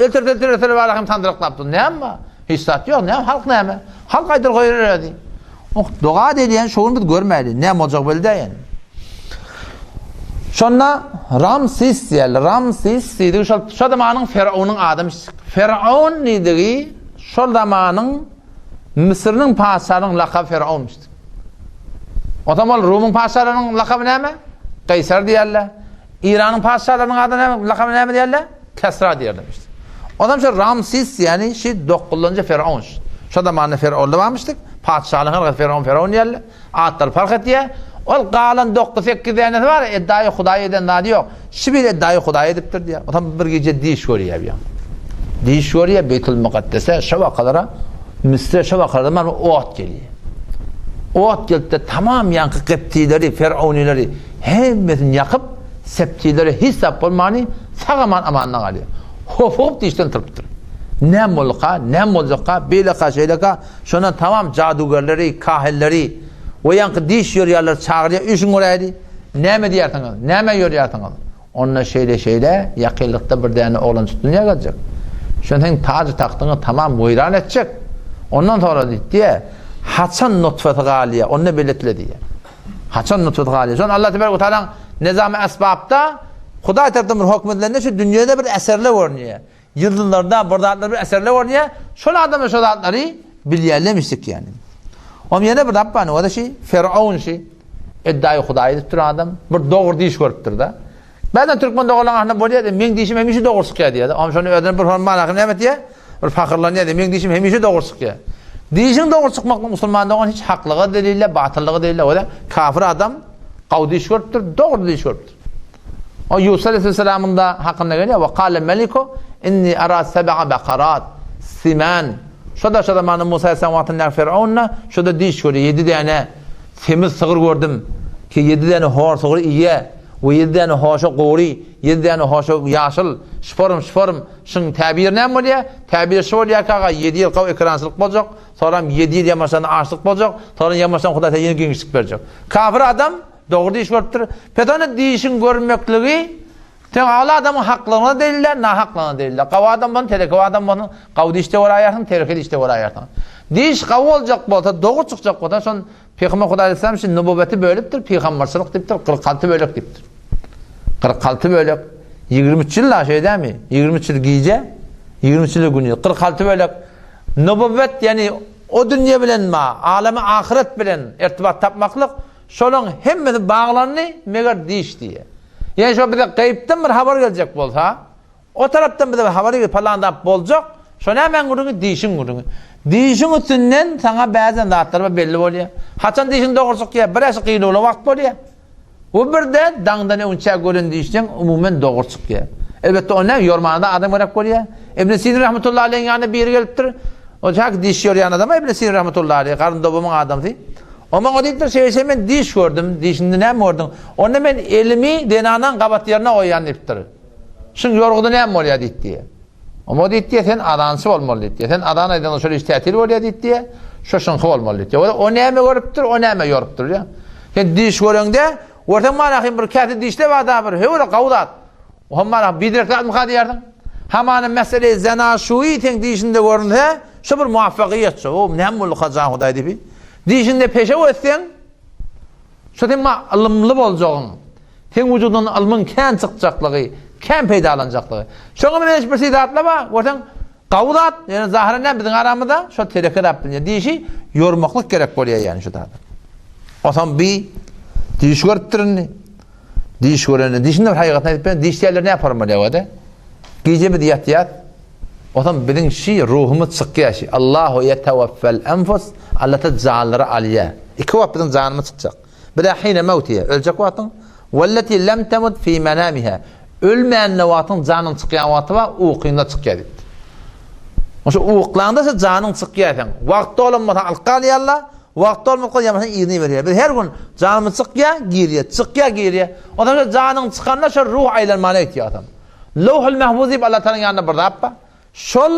elter elter elter barahym sandyraklap dur. Näme bar? Hiç zat ýok. Näme halk näme? Halk aýdyr goýar özi. Oh, doga edýän şo gün biz görmäli. Näme boljak belli dä ýani. Şonda Ramses diýerler. Ramses diýdigi şol şo zamanyň Firawunyň adamy. Firawun diýdigi şol zamanyň Müsürniň patyşalygynyň lakaby Firawunmyş. Onsoň ol Rumyň patyşalarynyň lakaby näme? Kaýsar diýerler. Iranyň patyşalarynyň ady näme? Lakaby näme diýerler? Kesra diýerlermiş. Onsoň şu Ramses ýani şu dokuzynjy Firawun. Şo zamanda Firawunlar barmyşdyk. Patyşalygyň her Firawun Firawun diýerler. Atlar parh etýär. Ol galan 9-8 dänesi bar, eddaýy Hudaý eden zady ýok. Şu bir eddaýy Hudaý edipdir diýýär. Onsoň bir gije diş görýär bir. Diş görýär Beýtul Mukaddese şo wakalara Müsre şo wakalarda mana ot gelýär. Ot gelip-de tamam ýaňky Geptileri, Ferownileri hemmesini ýakyp, Septileri hiç zat bolmany sag-aman amanda galýar. Hopugyp dişden turupdyr. Näme bolduka, näme boljakka, beýleka, şeýleka, şondan tamam jadugerleri, kahinleri we ýaňky diş ýorýanlary çagyrýar, üýşüň göräýli. Näme diýýärsiňiz? Nämä ýorýarsyňyz? Onda şeýle-şeýle, ýakynlykda bir däne oglanjyk dünýä geljek. Şony seň tajy-tagtyňy tamam weýran etjek. Ondan soňra diýdi, haçan nutfasy galýar, onda belletle diýýär. Haçan nutfasy galýar? Şony Allah tebarek we taalaň nezamy esbapda Hudaý tarapyndan bir höküm edilende şu dünýede bir eserler görünýär. Ýyldyzlarda bir zatlar bir eserler görünýär. Şol adamlar şo zatlary bilýärlemişdik ýani. Onuň ýene bir zat bar, o da şi Firaun şi eddaýy Hudaý edip duran adam bir dogry diş görüpdir-de. Bäzän türkmen doganlaryň arasynda bolýar, meň dişim hemişe dogry çykýar diýýär. Onuň şony özüne bir hormat ahyr näme diýýär? Bir pahyrlanýar diýýär, meň dişim hemişe dogry çykýar. Dişiň dogry çykmaklyk musulman dogan hiç haklyga delille, batyllyga delille. O da kafir adam gawy diş görüpdir, dogry diş görüpdir. O Ýusup aleyhisselamyň da hakynda gelýär, "Wa kale meliku inni ara seb'a bakarat siman." Şo da şo zamanda Musa aleyhisselam wagtynda Firawunda şo da diş görýär, 7 däne semiz sygyr gördüm ki 7 däne hor sygyr iýe we 7 däne hoşa gory, 7 däne hoşa ýaşyl, şform şform şyň täbiri näme bolýar? Täbiri şu bolýar ki, aga 7 ýyl gaw ekrançylyk boljak, soram 7 ýyl ýamaşan açlyk boljak, soram ýamaşan Hudaý ýene giňişlik berjek. Kafir adam Dogry diş görüpdir. Pes onda dişiň görmekligi seň agly adamyň haklygyna delilä, nahaklygyna delilä. Gawy adam bolsun, teleke adam bolsun, gawy dişde göräýersiň, teleke dişde göräýersiň. Diş gawy boljak bolsa, dogry çykjak bolsa, şon Pygamber Hudaý aleyhisselam şu nububeti bölüpdir, pygamberçilik diýipdir, 46 bölek diýipdir. 46 bölek, 23 ýyl da şeý dämi? 23 ýyl gije, 23 ýyl gündiz, 46 bölek. Nububet, ýani o dünýe bilen ma, alamy ahyret bilen irtibat tapmaklyk Şolaň hemmesi baglandy, meger diş diýýär. Ýani şo bize gaýypdan bir habar geljek bolsa, o tarapdan bize bir habar gelip palan zat boljak, şo nämäň gürrüňi? Dişiň gürrüňi. Dişiň üstünden saňa bäzen zatlar bar belli bolýar. Haçan dişiň dogry çykýar? Bir äşi gyýlygly wagt bolýar. Bu birde daňdan öňçä gören dişleň umumen dogry çykýar. Elbetde o näme ýormana-da adam gerek bolýar. Ibn Sirin rahmetullahi aleýhiň ýanyna biri gelipdir. O çak diş ýorýan adam Ibn Sirin rahmetullahi aleýh, garyn dobamyň adamsy. O maňa diýipdir, şeýle-şeýle men diş gördüm, dişinde näme gördüň? Onda men elimi zenanaň gabat ýerine goýýan diýipdir. Şuň ýorgudy näme bolýar diýipdi. Oňa diýipdi, sen azançy bolmaly diýipdi. Sen azan aýdanda şol iş tätil bolýar diýipdi. Şo şuňky bolmaly diýipdi. O, o näme görüpdir, o näme ýorupdyr diýýär. Sen diş göreňde, görseň manahym bir käse dişde bar da bir höwre gawy zat. O mana biderek zatmyka diýerdiň. Hamana mesele zenaşuýy seň dişinde görünse, şo bir muwaffakyýet şo. O näme bolduka jan Hudaý diýip. Dişinde peşew etseň, şo seň ma ylymly boljagyň, seň wujudyňdan ylmyň kän çykjaklygy, kän peýdalanjaklygy. Şoňa meňzeş bir zatlar bar, görseň, gawy zat, ýöne zahyran näme biziň aramyzda şo teleke zat bilinýär. Dişi ýormaklyk gerek bolýar ýani şu zada. Otam bi diş görüpdir indi. Diş görende, dişini bir hakykatyny aýdyp berin, diş diýerler näme forma bolýar Gije biz ýatýas, Onsoň biziň şi ruhumyz çykýar şi. Allahu ýetewaffel enfus, Alla ta janlary alýar. Iki wagt biziň janymyz çykjak. Bir-ä hine mewtiha, öljek wagtyň, welleti lem temut fi menamiha, ölmände wagtyň janyň çykýan wagty bar, ukyňda çykýar diýipdir. Oşo uklaňda şo janyň çykýar seň. Wagt dolan bolsa alyp galýarlar, wagt dolmadyk bolsa ýa yzyna berýär. Biz her gün janymyz çykýar, girýär, çykýar, girýär. Onsoň şo janyň çykanda şo ruh aýlanmana gitýär onsoň. Lowhul Mahfuz diýip Allah Tagalaň ýanynda bir zat bar. Şol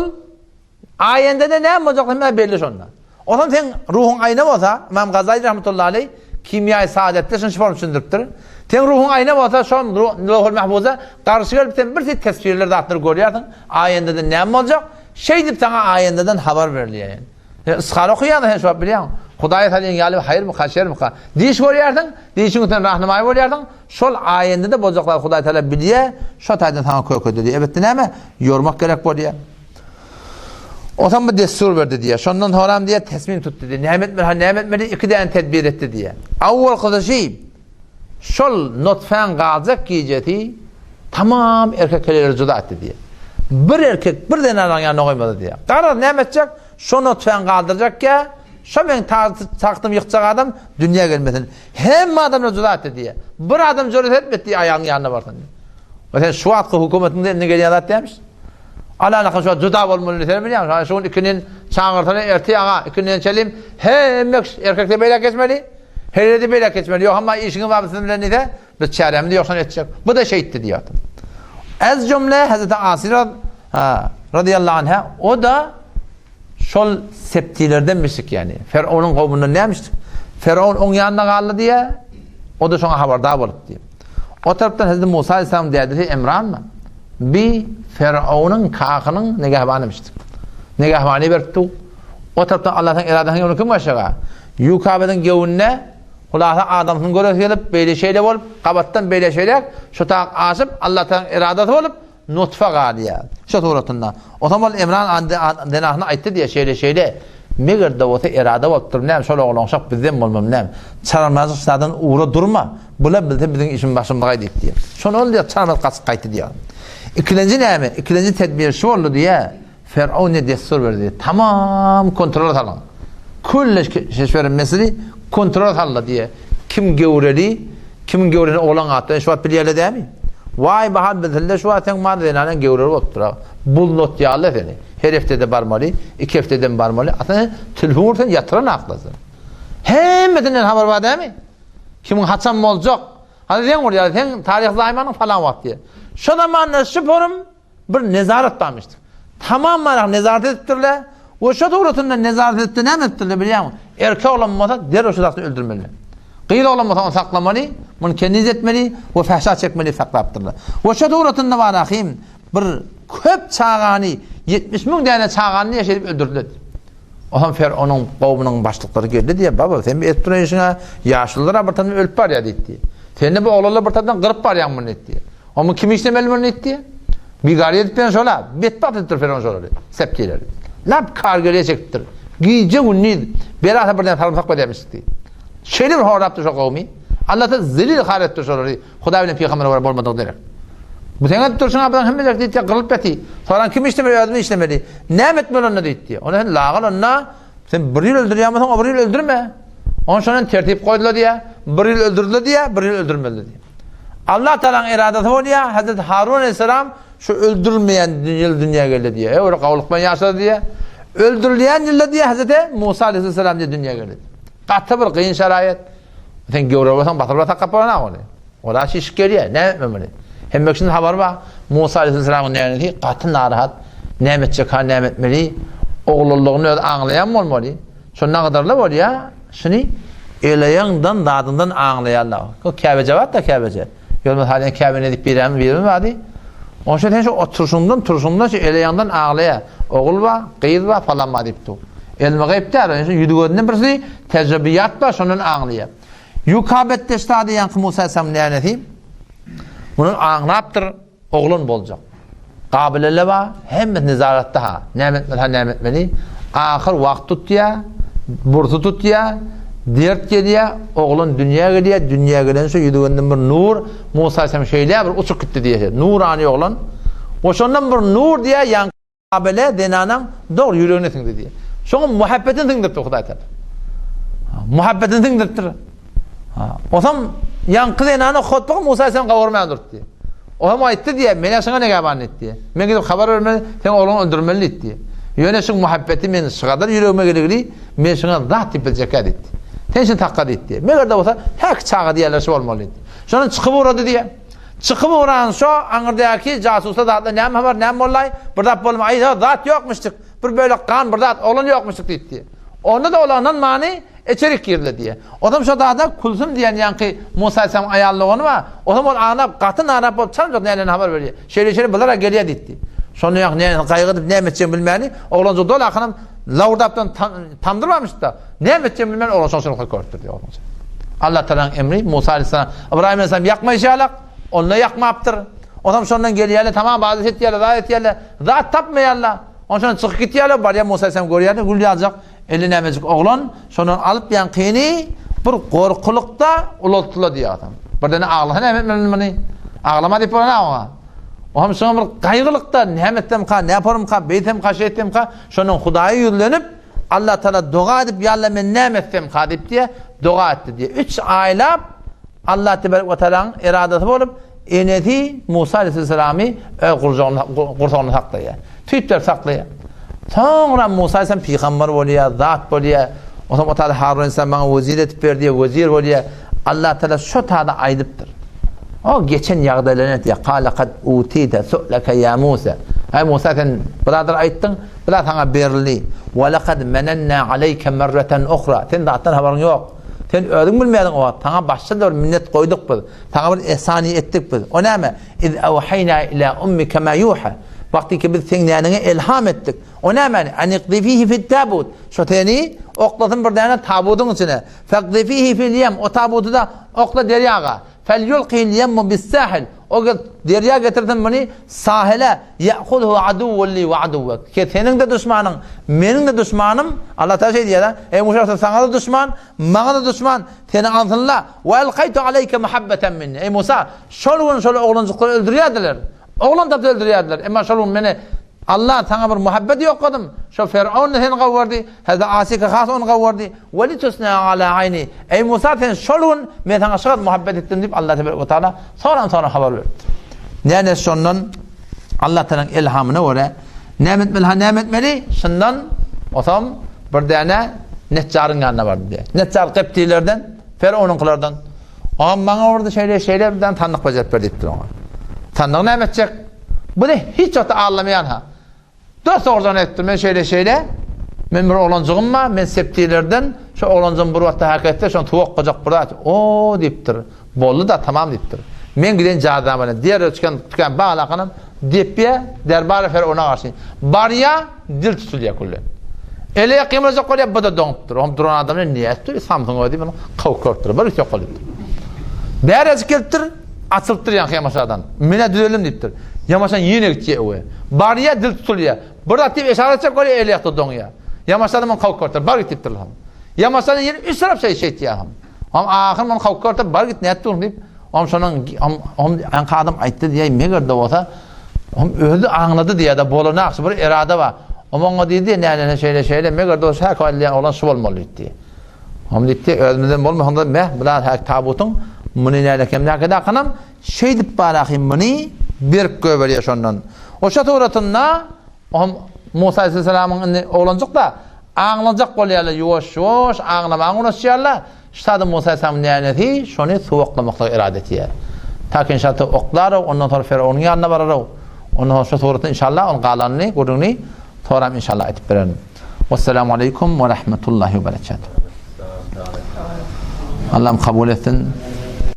aýendede näme boljagy hemme belli şonda. Onsoň seň ruhuň aýna bolsa, Ymam Gazaly rahmetullahi aleý Kimýaý Saadetde şuny şu form düşündiripdir. Seň ruhuň aýna bolsa, şol Lowhul Mahfuza garşy gelip sen bir set teswirler zatlary görýärsiň. Aýendede näme boljak? Şeýdip saňa aýendeden habar berilýär ýani. Sen yshar okaýaňda sen şu wagt bilýäň, Hudaýa salýan ýaly haýyrmyka, şermika? Diş görýärsiň, dişiň üstünden rahnamaý bolýarsyň, şol aýende-de boljak zady Hudaý Tagala bilýär, şo taýdan saňa köke edilýär. Elbetde näme? Ýormak gerek bolýar. Onsoň bir dessur berdi diýýär. Şondan soňram diýýär, tesmim tutdy diýýär. Näme etmeli, ha näme etmeli? Iki däne tedbir etdi diýýär. Awwalkysy şi, Şol nutfäň galjak gijesi tamam erkek heleýleri juda etdi diýýär. Bir erkek bir zenanaň ýanyna goýmady diýýär. Garaz näme etjek? Şo nutfäň galdyrjak ýa, şo meň tagtymy ýykjak adam dünýä gelmesin. Hemme adamlar juda etdi diýýär. Bir adam jüret etmedi diýýär aýagyň ýanyna barsyn diýýär. We sen şu wagtky hökümetiňde indi gelýän zat dälmiş. Alalaka şu juda bolmaly sen bilýäň. Şu gün ikindin çagyrsana ertir aga ikindin çelim hemme erkekde beýläk geçmeli. Heredi beýläk geçmeli. Ýok, hamma işiňiz bar siziň bilen diýse, biz çärämizi ýoksan etjek. Bu-da şeýtdi diýýärdi. Ez jümle Hazreti Asy radiyallahu anha o-da şol septilerdenmişik ýani. Ferownyň kowmundan nämişdik? Ferown oň ýanynda galdy diýýär. O-da şoňa habardar bolup diýýär. O tarapdan Hazreti Musa aleyhisselam dädesi Emran bi Ferownyň kakynyň negahbanymişdik. Negahbany beripdi. O tarapdan Allahyň eradasynyň ýoluna kim başaga? Ýukabedyň göwnüne hulasa adamsyny göresi gelip, beýle-şeýle bolup, gabatdan beýle-şeýläk, şu tak aşyp, Allatagalaň eradasy bolup, nutfa galýar. Şo suratynda. Onsoň ol Emran zenasyna aýtdy diýýär, şeýle-şeýle, meger-de bolsa erada bolupdyr, näme, şol oglanşak bizden bolmamy näme? Çalamazlyk zadan ugra durma, bular bilse biziň işimiz başymyza gaýdy diýýär. Şony ol diýýär, çalamaz gaçyp gaýtdy diýýär. Ikilenji näme? Ikilenji tedbir şu boldy diýýär. Fer'aun ne dessur berdi. Tamam kontrola salyň. Külle şeşberi Mesri kontrola saldy diýe. Kim gewreli, kimiň gewresine oglan atdy. Şu wagt bilýärler dämi? Waý bahal bilsinler şu wagt seň mal zenanaň gewreli bolupdyr. Bulnot ýaly seni. Her heftede barmaly, iki hefteden barmaly. Aslynda telefon ursaň ýatyran aklasyn. Hemmesinden habar bar dämi? Kimiň haçan boljak? Hany sen urýar, sen taryh zaýmanyň falan wagt diýe. Şo zamanda şu forum Bir nezaret barmyşdyr. Tamam barak nezaret edipdirler. We şo suratynda nezaret edipdir, näme edipdirler bilýäňmi? Erkek oglan bolsa derrew şo zatny öldürmeli. Gyz oglan bolsa ony saklamaly, muny keniz etmeli we fähşa çekmeli diýip saklapdyrlar. We şo suratynda barahym bir köp çagany, 70 müň däne çagany diýe şeýdip öldürdiler. Onsoň Feronyň kowumynyň başlyklary geldi diýe, baba sen bir edip duran işiňe ýaşulular bir tarapdan ölüp barýar diýdi. Sen-de bu oglanlar bir tarapdan gyryp barýaň muny diýdi. Omy kim işlemeli muny diýdi. Bigary edip beren şola, betbagt edipdir Firon şolary, septileri. Lap kargeriýe çekipdir. Gije gündiz belasa birden sarymsak berýärmiş diýdi. Şeýle bir horlapdyr şo kowmy. Alla zelil har etdir şolary. Hudaý bilen pygambere görä bolmadyk derek. Bu sen edip durşuň abdan hemmeler diýdi, gyrylyp ýaty. Soran kim işlemeli, özümi işlemeli. Näme etmeli onda diýdi. Onda sen lagal onda sen bir ýyl öldürýän bolsaň, o bir ýyl öldürme. Ondan şondan tertip goýdular diýä. Bir ýyl öldürdiler diýä, bir ýyl öldürmediler diýä. Allah Tagalaň eradasy bolýar, Hazreti Harun aleyhisselam şu öldürilmeýän ýyl dünýä geldi diýýär. Öwre gawulyk bilen ýaşady diýýär. Öldürilýän ýylda diýýär Hazreti Musa aleyhisselam diýýär dünýä geldi. Gaty bir gyn şaraýat. Sen göwre bolsaň basyr basak gapana ony. Ola şişik gelýär. Näme etmeli muny? Hemme kişiniň habary bar. Musa aleyhisselamyň nänesi gaty narahat. Näme etjek ha näme etmeli? Oglanlygyny özi aňlaýan bolmaly. Şonda gadarly bolýar. Şuny eleýaňdan zadyňdan aňlaýarlar. O käbeje bar-da käbeje. Ýolmaz halyn käbe ne diýip biremi birimi bardy. Onşa sen şu oturşyňdan turşuňdan şu eleýaňdan aglaýar. Ogul bar, gyz bar, falan bar diýip dur. Elmi gaýyp däl, şu ýüzi gözünden birsi tejribiýat bar, şondan aňlaýar. Ýukabet deştady ýaňky Musa aleyhisselam nänesi? Muny aňlapdyr. Oglan boljak. Gabilele bar, hemmesi nezaretde ha. Näme etmeli ha, näme etmeli. Ahyr wagt tutýar, bursy tutýar, dert gelýär, oglan dünýä gelýär, dünýä gelen şu ýüzüginden bir nur, Musa aleyhisselam şeýle bir uçup gitdi diýýär. Nurany oglan. Oşondan bir nur diýýär, ýaňky Abele zenanaň dogry ýüregine siňdi diýýär. Şoňa muhabbetini siňdiripdir Hudaý Taala. Muhabbetini siňdiripdir. Osam ýaňky zenana hotbagy Musa aleyhisselam gowurman durupdy. Osam aýtdy diýýär, men şoňa negaban diýdi. Men gidip habar bermeli, sen ogluňy öldürmeli diýdi. Ýöne şuň muhabbeti men şygadar ýüregime geligli, men şoňa zat diýip biljekkä diýdi. Sen şuny takga diýdi. Meger-de bolsa, häki çaga diýerler şu bolmaly diýdi. Şondan çykyp ugrady diýýär. Çykyp ugran şo aňyrdaky jasuslar zatlar näme habar, näme bollaý, bir zat bolma, aý, zat ýokmuşdyk, bir bölek gan, bir zat, oglan ýokmuşdyk diýipdi. Onda-da olar ynanmany içerik girdiler diýýär. Onam şo zada Kulsum diýen ýaňky Musa aleyhisselamyň aýal dogany bar. Onam ol aňlap gaty narap bolup çaljak nälerini habar berýär. Şeýle-şeýle bular-a gelýär diýipdi. Şonda ýaňky nälerini gaýgy edip näme etjegini bilmäni, oglanjyk doly akynam lawurdapdan tamdyrmamyşdy-da. Näme etjegini bilmän oglan şoňçalykda görüpdir diýýär oglanjyk. Allah Tagalaň emri Musa aleyhisselam Ybraýym aleyhisselam ýakmaýşy ýalak, onda ýakmapdyr. Onam şondan gelýärler, tamam ybadat etýärler, zat etýärler, zat tapmaýarlar. Onşondan çykyp gitýärler, barýar Musa aleyhisselam görýär-de gül ýaljak eli nämejik oglan, şondan alyp ýaňkyny bir gorkulykda ulaltdylar diýýär adam. Birden aglasa näme etmeli muny? Aglama diýip bolan oňa. Oňam şoňa bir gaýgylykda näme etsemka, näme yaparymka, beýtsemka, şeýtsemka, şondan Hudaýa ýüzlenip Allah Taala doga edip, Ýa Allah men näme etsemka diýip diýe, doga etdi diýe. Üç aýlap Allah tebarek we taalaň eradasy bolup, enesi Musa aleyhisselamy öz gurjagyna gursagynda saklaýar. Süýt berip saklaýar. Soňra Musa aleyhisselam pygamber bolýar, zat bolýar. Onsoň o taýda Harun aleyhisselam maňa wezir edip berdi diýe, wezir bolýar. Allah Taala şo taýda aýdypdyr. O geçen ýagdaýlaryny aýtýar. Kale kad utite su'leke ýa Musa. Eý Musa sen bir zatlar aýtdyň, Bu zat saňa berildi. Wa laqad mananna aleyke merreten uhra. Sen zatdan habaryň ýok. Sen özüň bilmeýärdiň o wagt. Saňa başga-da bir minnet goýduk biz. Saňa bir ehsany etdik biz. O näme? Iz awhaýna ila ummike ma ýuha. Wagty ki biz seň näniňe elham etdik. O nämäni? Anikzifihi fit tabut. Şo seni oklasyn bir däne tabudyň içine. Fakzifihi fil ýem. O tabudy-da okla derýaga. Felyulqihil yemmu bis-sahil, O gel, derýa getirsin muny sahile, ye'hudhu aduwwun li we aduwwek. Ki seniň-de duşmanyň, meniň-de duşmanym, Allah Tagala şeý diýýär-ä, Eý Musa, saňa-da duşman, maňa-da duşman, seni alsynla, we elkaýtu aleýke muhabbeten minni. Eý Musa, şol gün şol oglanjyklary öldürýärdiler. Oglan tapsa öldürýärdiler. Emma şol gün meni Allah saňa bir muhabbet ýokladym. Şo Ferowun-da seni gowurdy, Hezreti Asika has ony gowurdy. Ve litusna ala aýni. Eý Musa sen şol gün men saňa şo muhabbet etdim diýip Allah tebarek we taala soran-soran habar beripdir. Näme şondan Allah Taalanyň elhamyna görä näme etmeli ha näme etmeli? Şundan osam bir däne Neccaryň ýanyna bardy diýär. Neccar Geptilerden, Ferownyňkylardan. Oňa maňa orada şeýle şeýle bir däne sandyk bejerip ber diýipdir oňa. Sandygy näme etjek? Bu da hiç wagtda aldamaýan ha. Dost ogurjan aýtdy, men şeýle şeýle, men bir oglanjygym bar, men septilerden, şu oglanjygym bir wagtda hak etse, şony suwa okajak bir zat. O diýipdir. Boldy-da, tamam diýipdir. Men giden jadam bilen derrew çykan tüken baglakanam depýä, derbara Ferowna garşy. Barýa, dil tutulýa küllen. Ele gymyljak bolýa, bu-da doňupdyr. Oňam duran adamlar nätdi, samsyň özi muny kowup görüpdir. Bir ýok bolupdyr. Bärejik gelipdir, açylypdyr ýaňky ýamaşadan. Men-ä düzeldim diýipdir. Ýamaşan ýene gitýär öe. Barýa, dil tutulýa. Bir zat diýip yşarat etjek bolýa, eli ýakda doňýa. Ýamaşadan muny kowup görüpdir. Bar git diýipdir. Ýamaşadan ýene üç tarap şeý şeýtýär. Oňam ahyr muny kowup görüpdir, bar git nätdi diýip. Oňam şonuň oňam ýaňky adam aýtdy diýýär, meger-de bolsa, oňam özi aňlady diýýär-de, bolany şu bir erada bar. Oňam oňa diýdi, näne şeýle şeýle, meger-de bolsa häki aýdylýan oglan şu bolmaly diýdi. Oňam diýdi, özümizden bolmasa-da meh, bular häki tabutyň muny näle kem näke dakanam, şeýdip bar ahy muny berk göberýär şondan. Oşa suratynda oňam Musa aleyhisselamyň indi oglanjyk-da. Aňlajak bolýarlar ýuwaş-ýuwaş aňlamaga unaşýarlar. Ştada Musa aleyhisselamyň nänesi şony suwa oklamaklyga irade etýär. Ta ki inşallah oklarow, ondan soňra Firawunyň ýanyna bararow. Ondan soňra şu suratda inşallah onuň galanyny, gürrüňini soram inşallah aýdyp bererin. Wesselamu aleýkum we rahmetullahi we berekatuh. Allahym kabul etsin.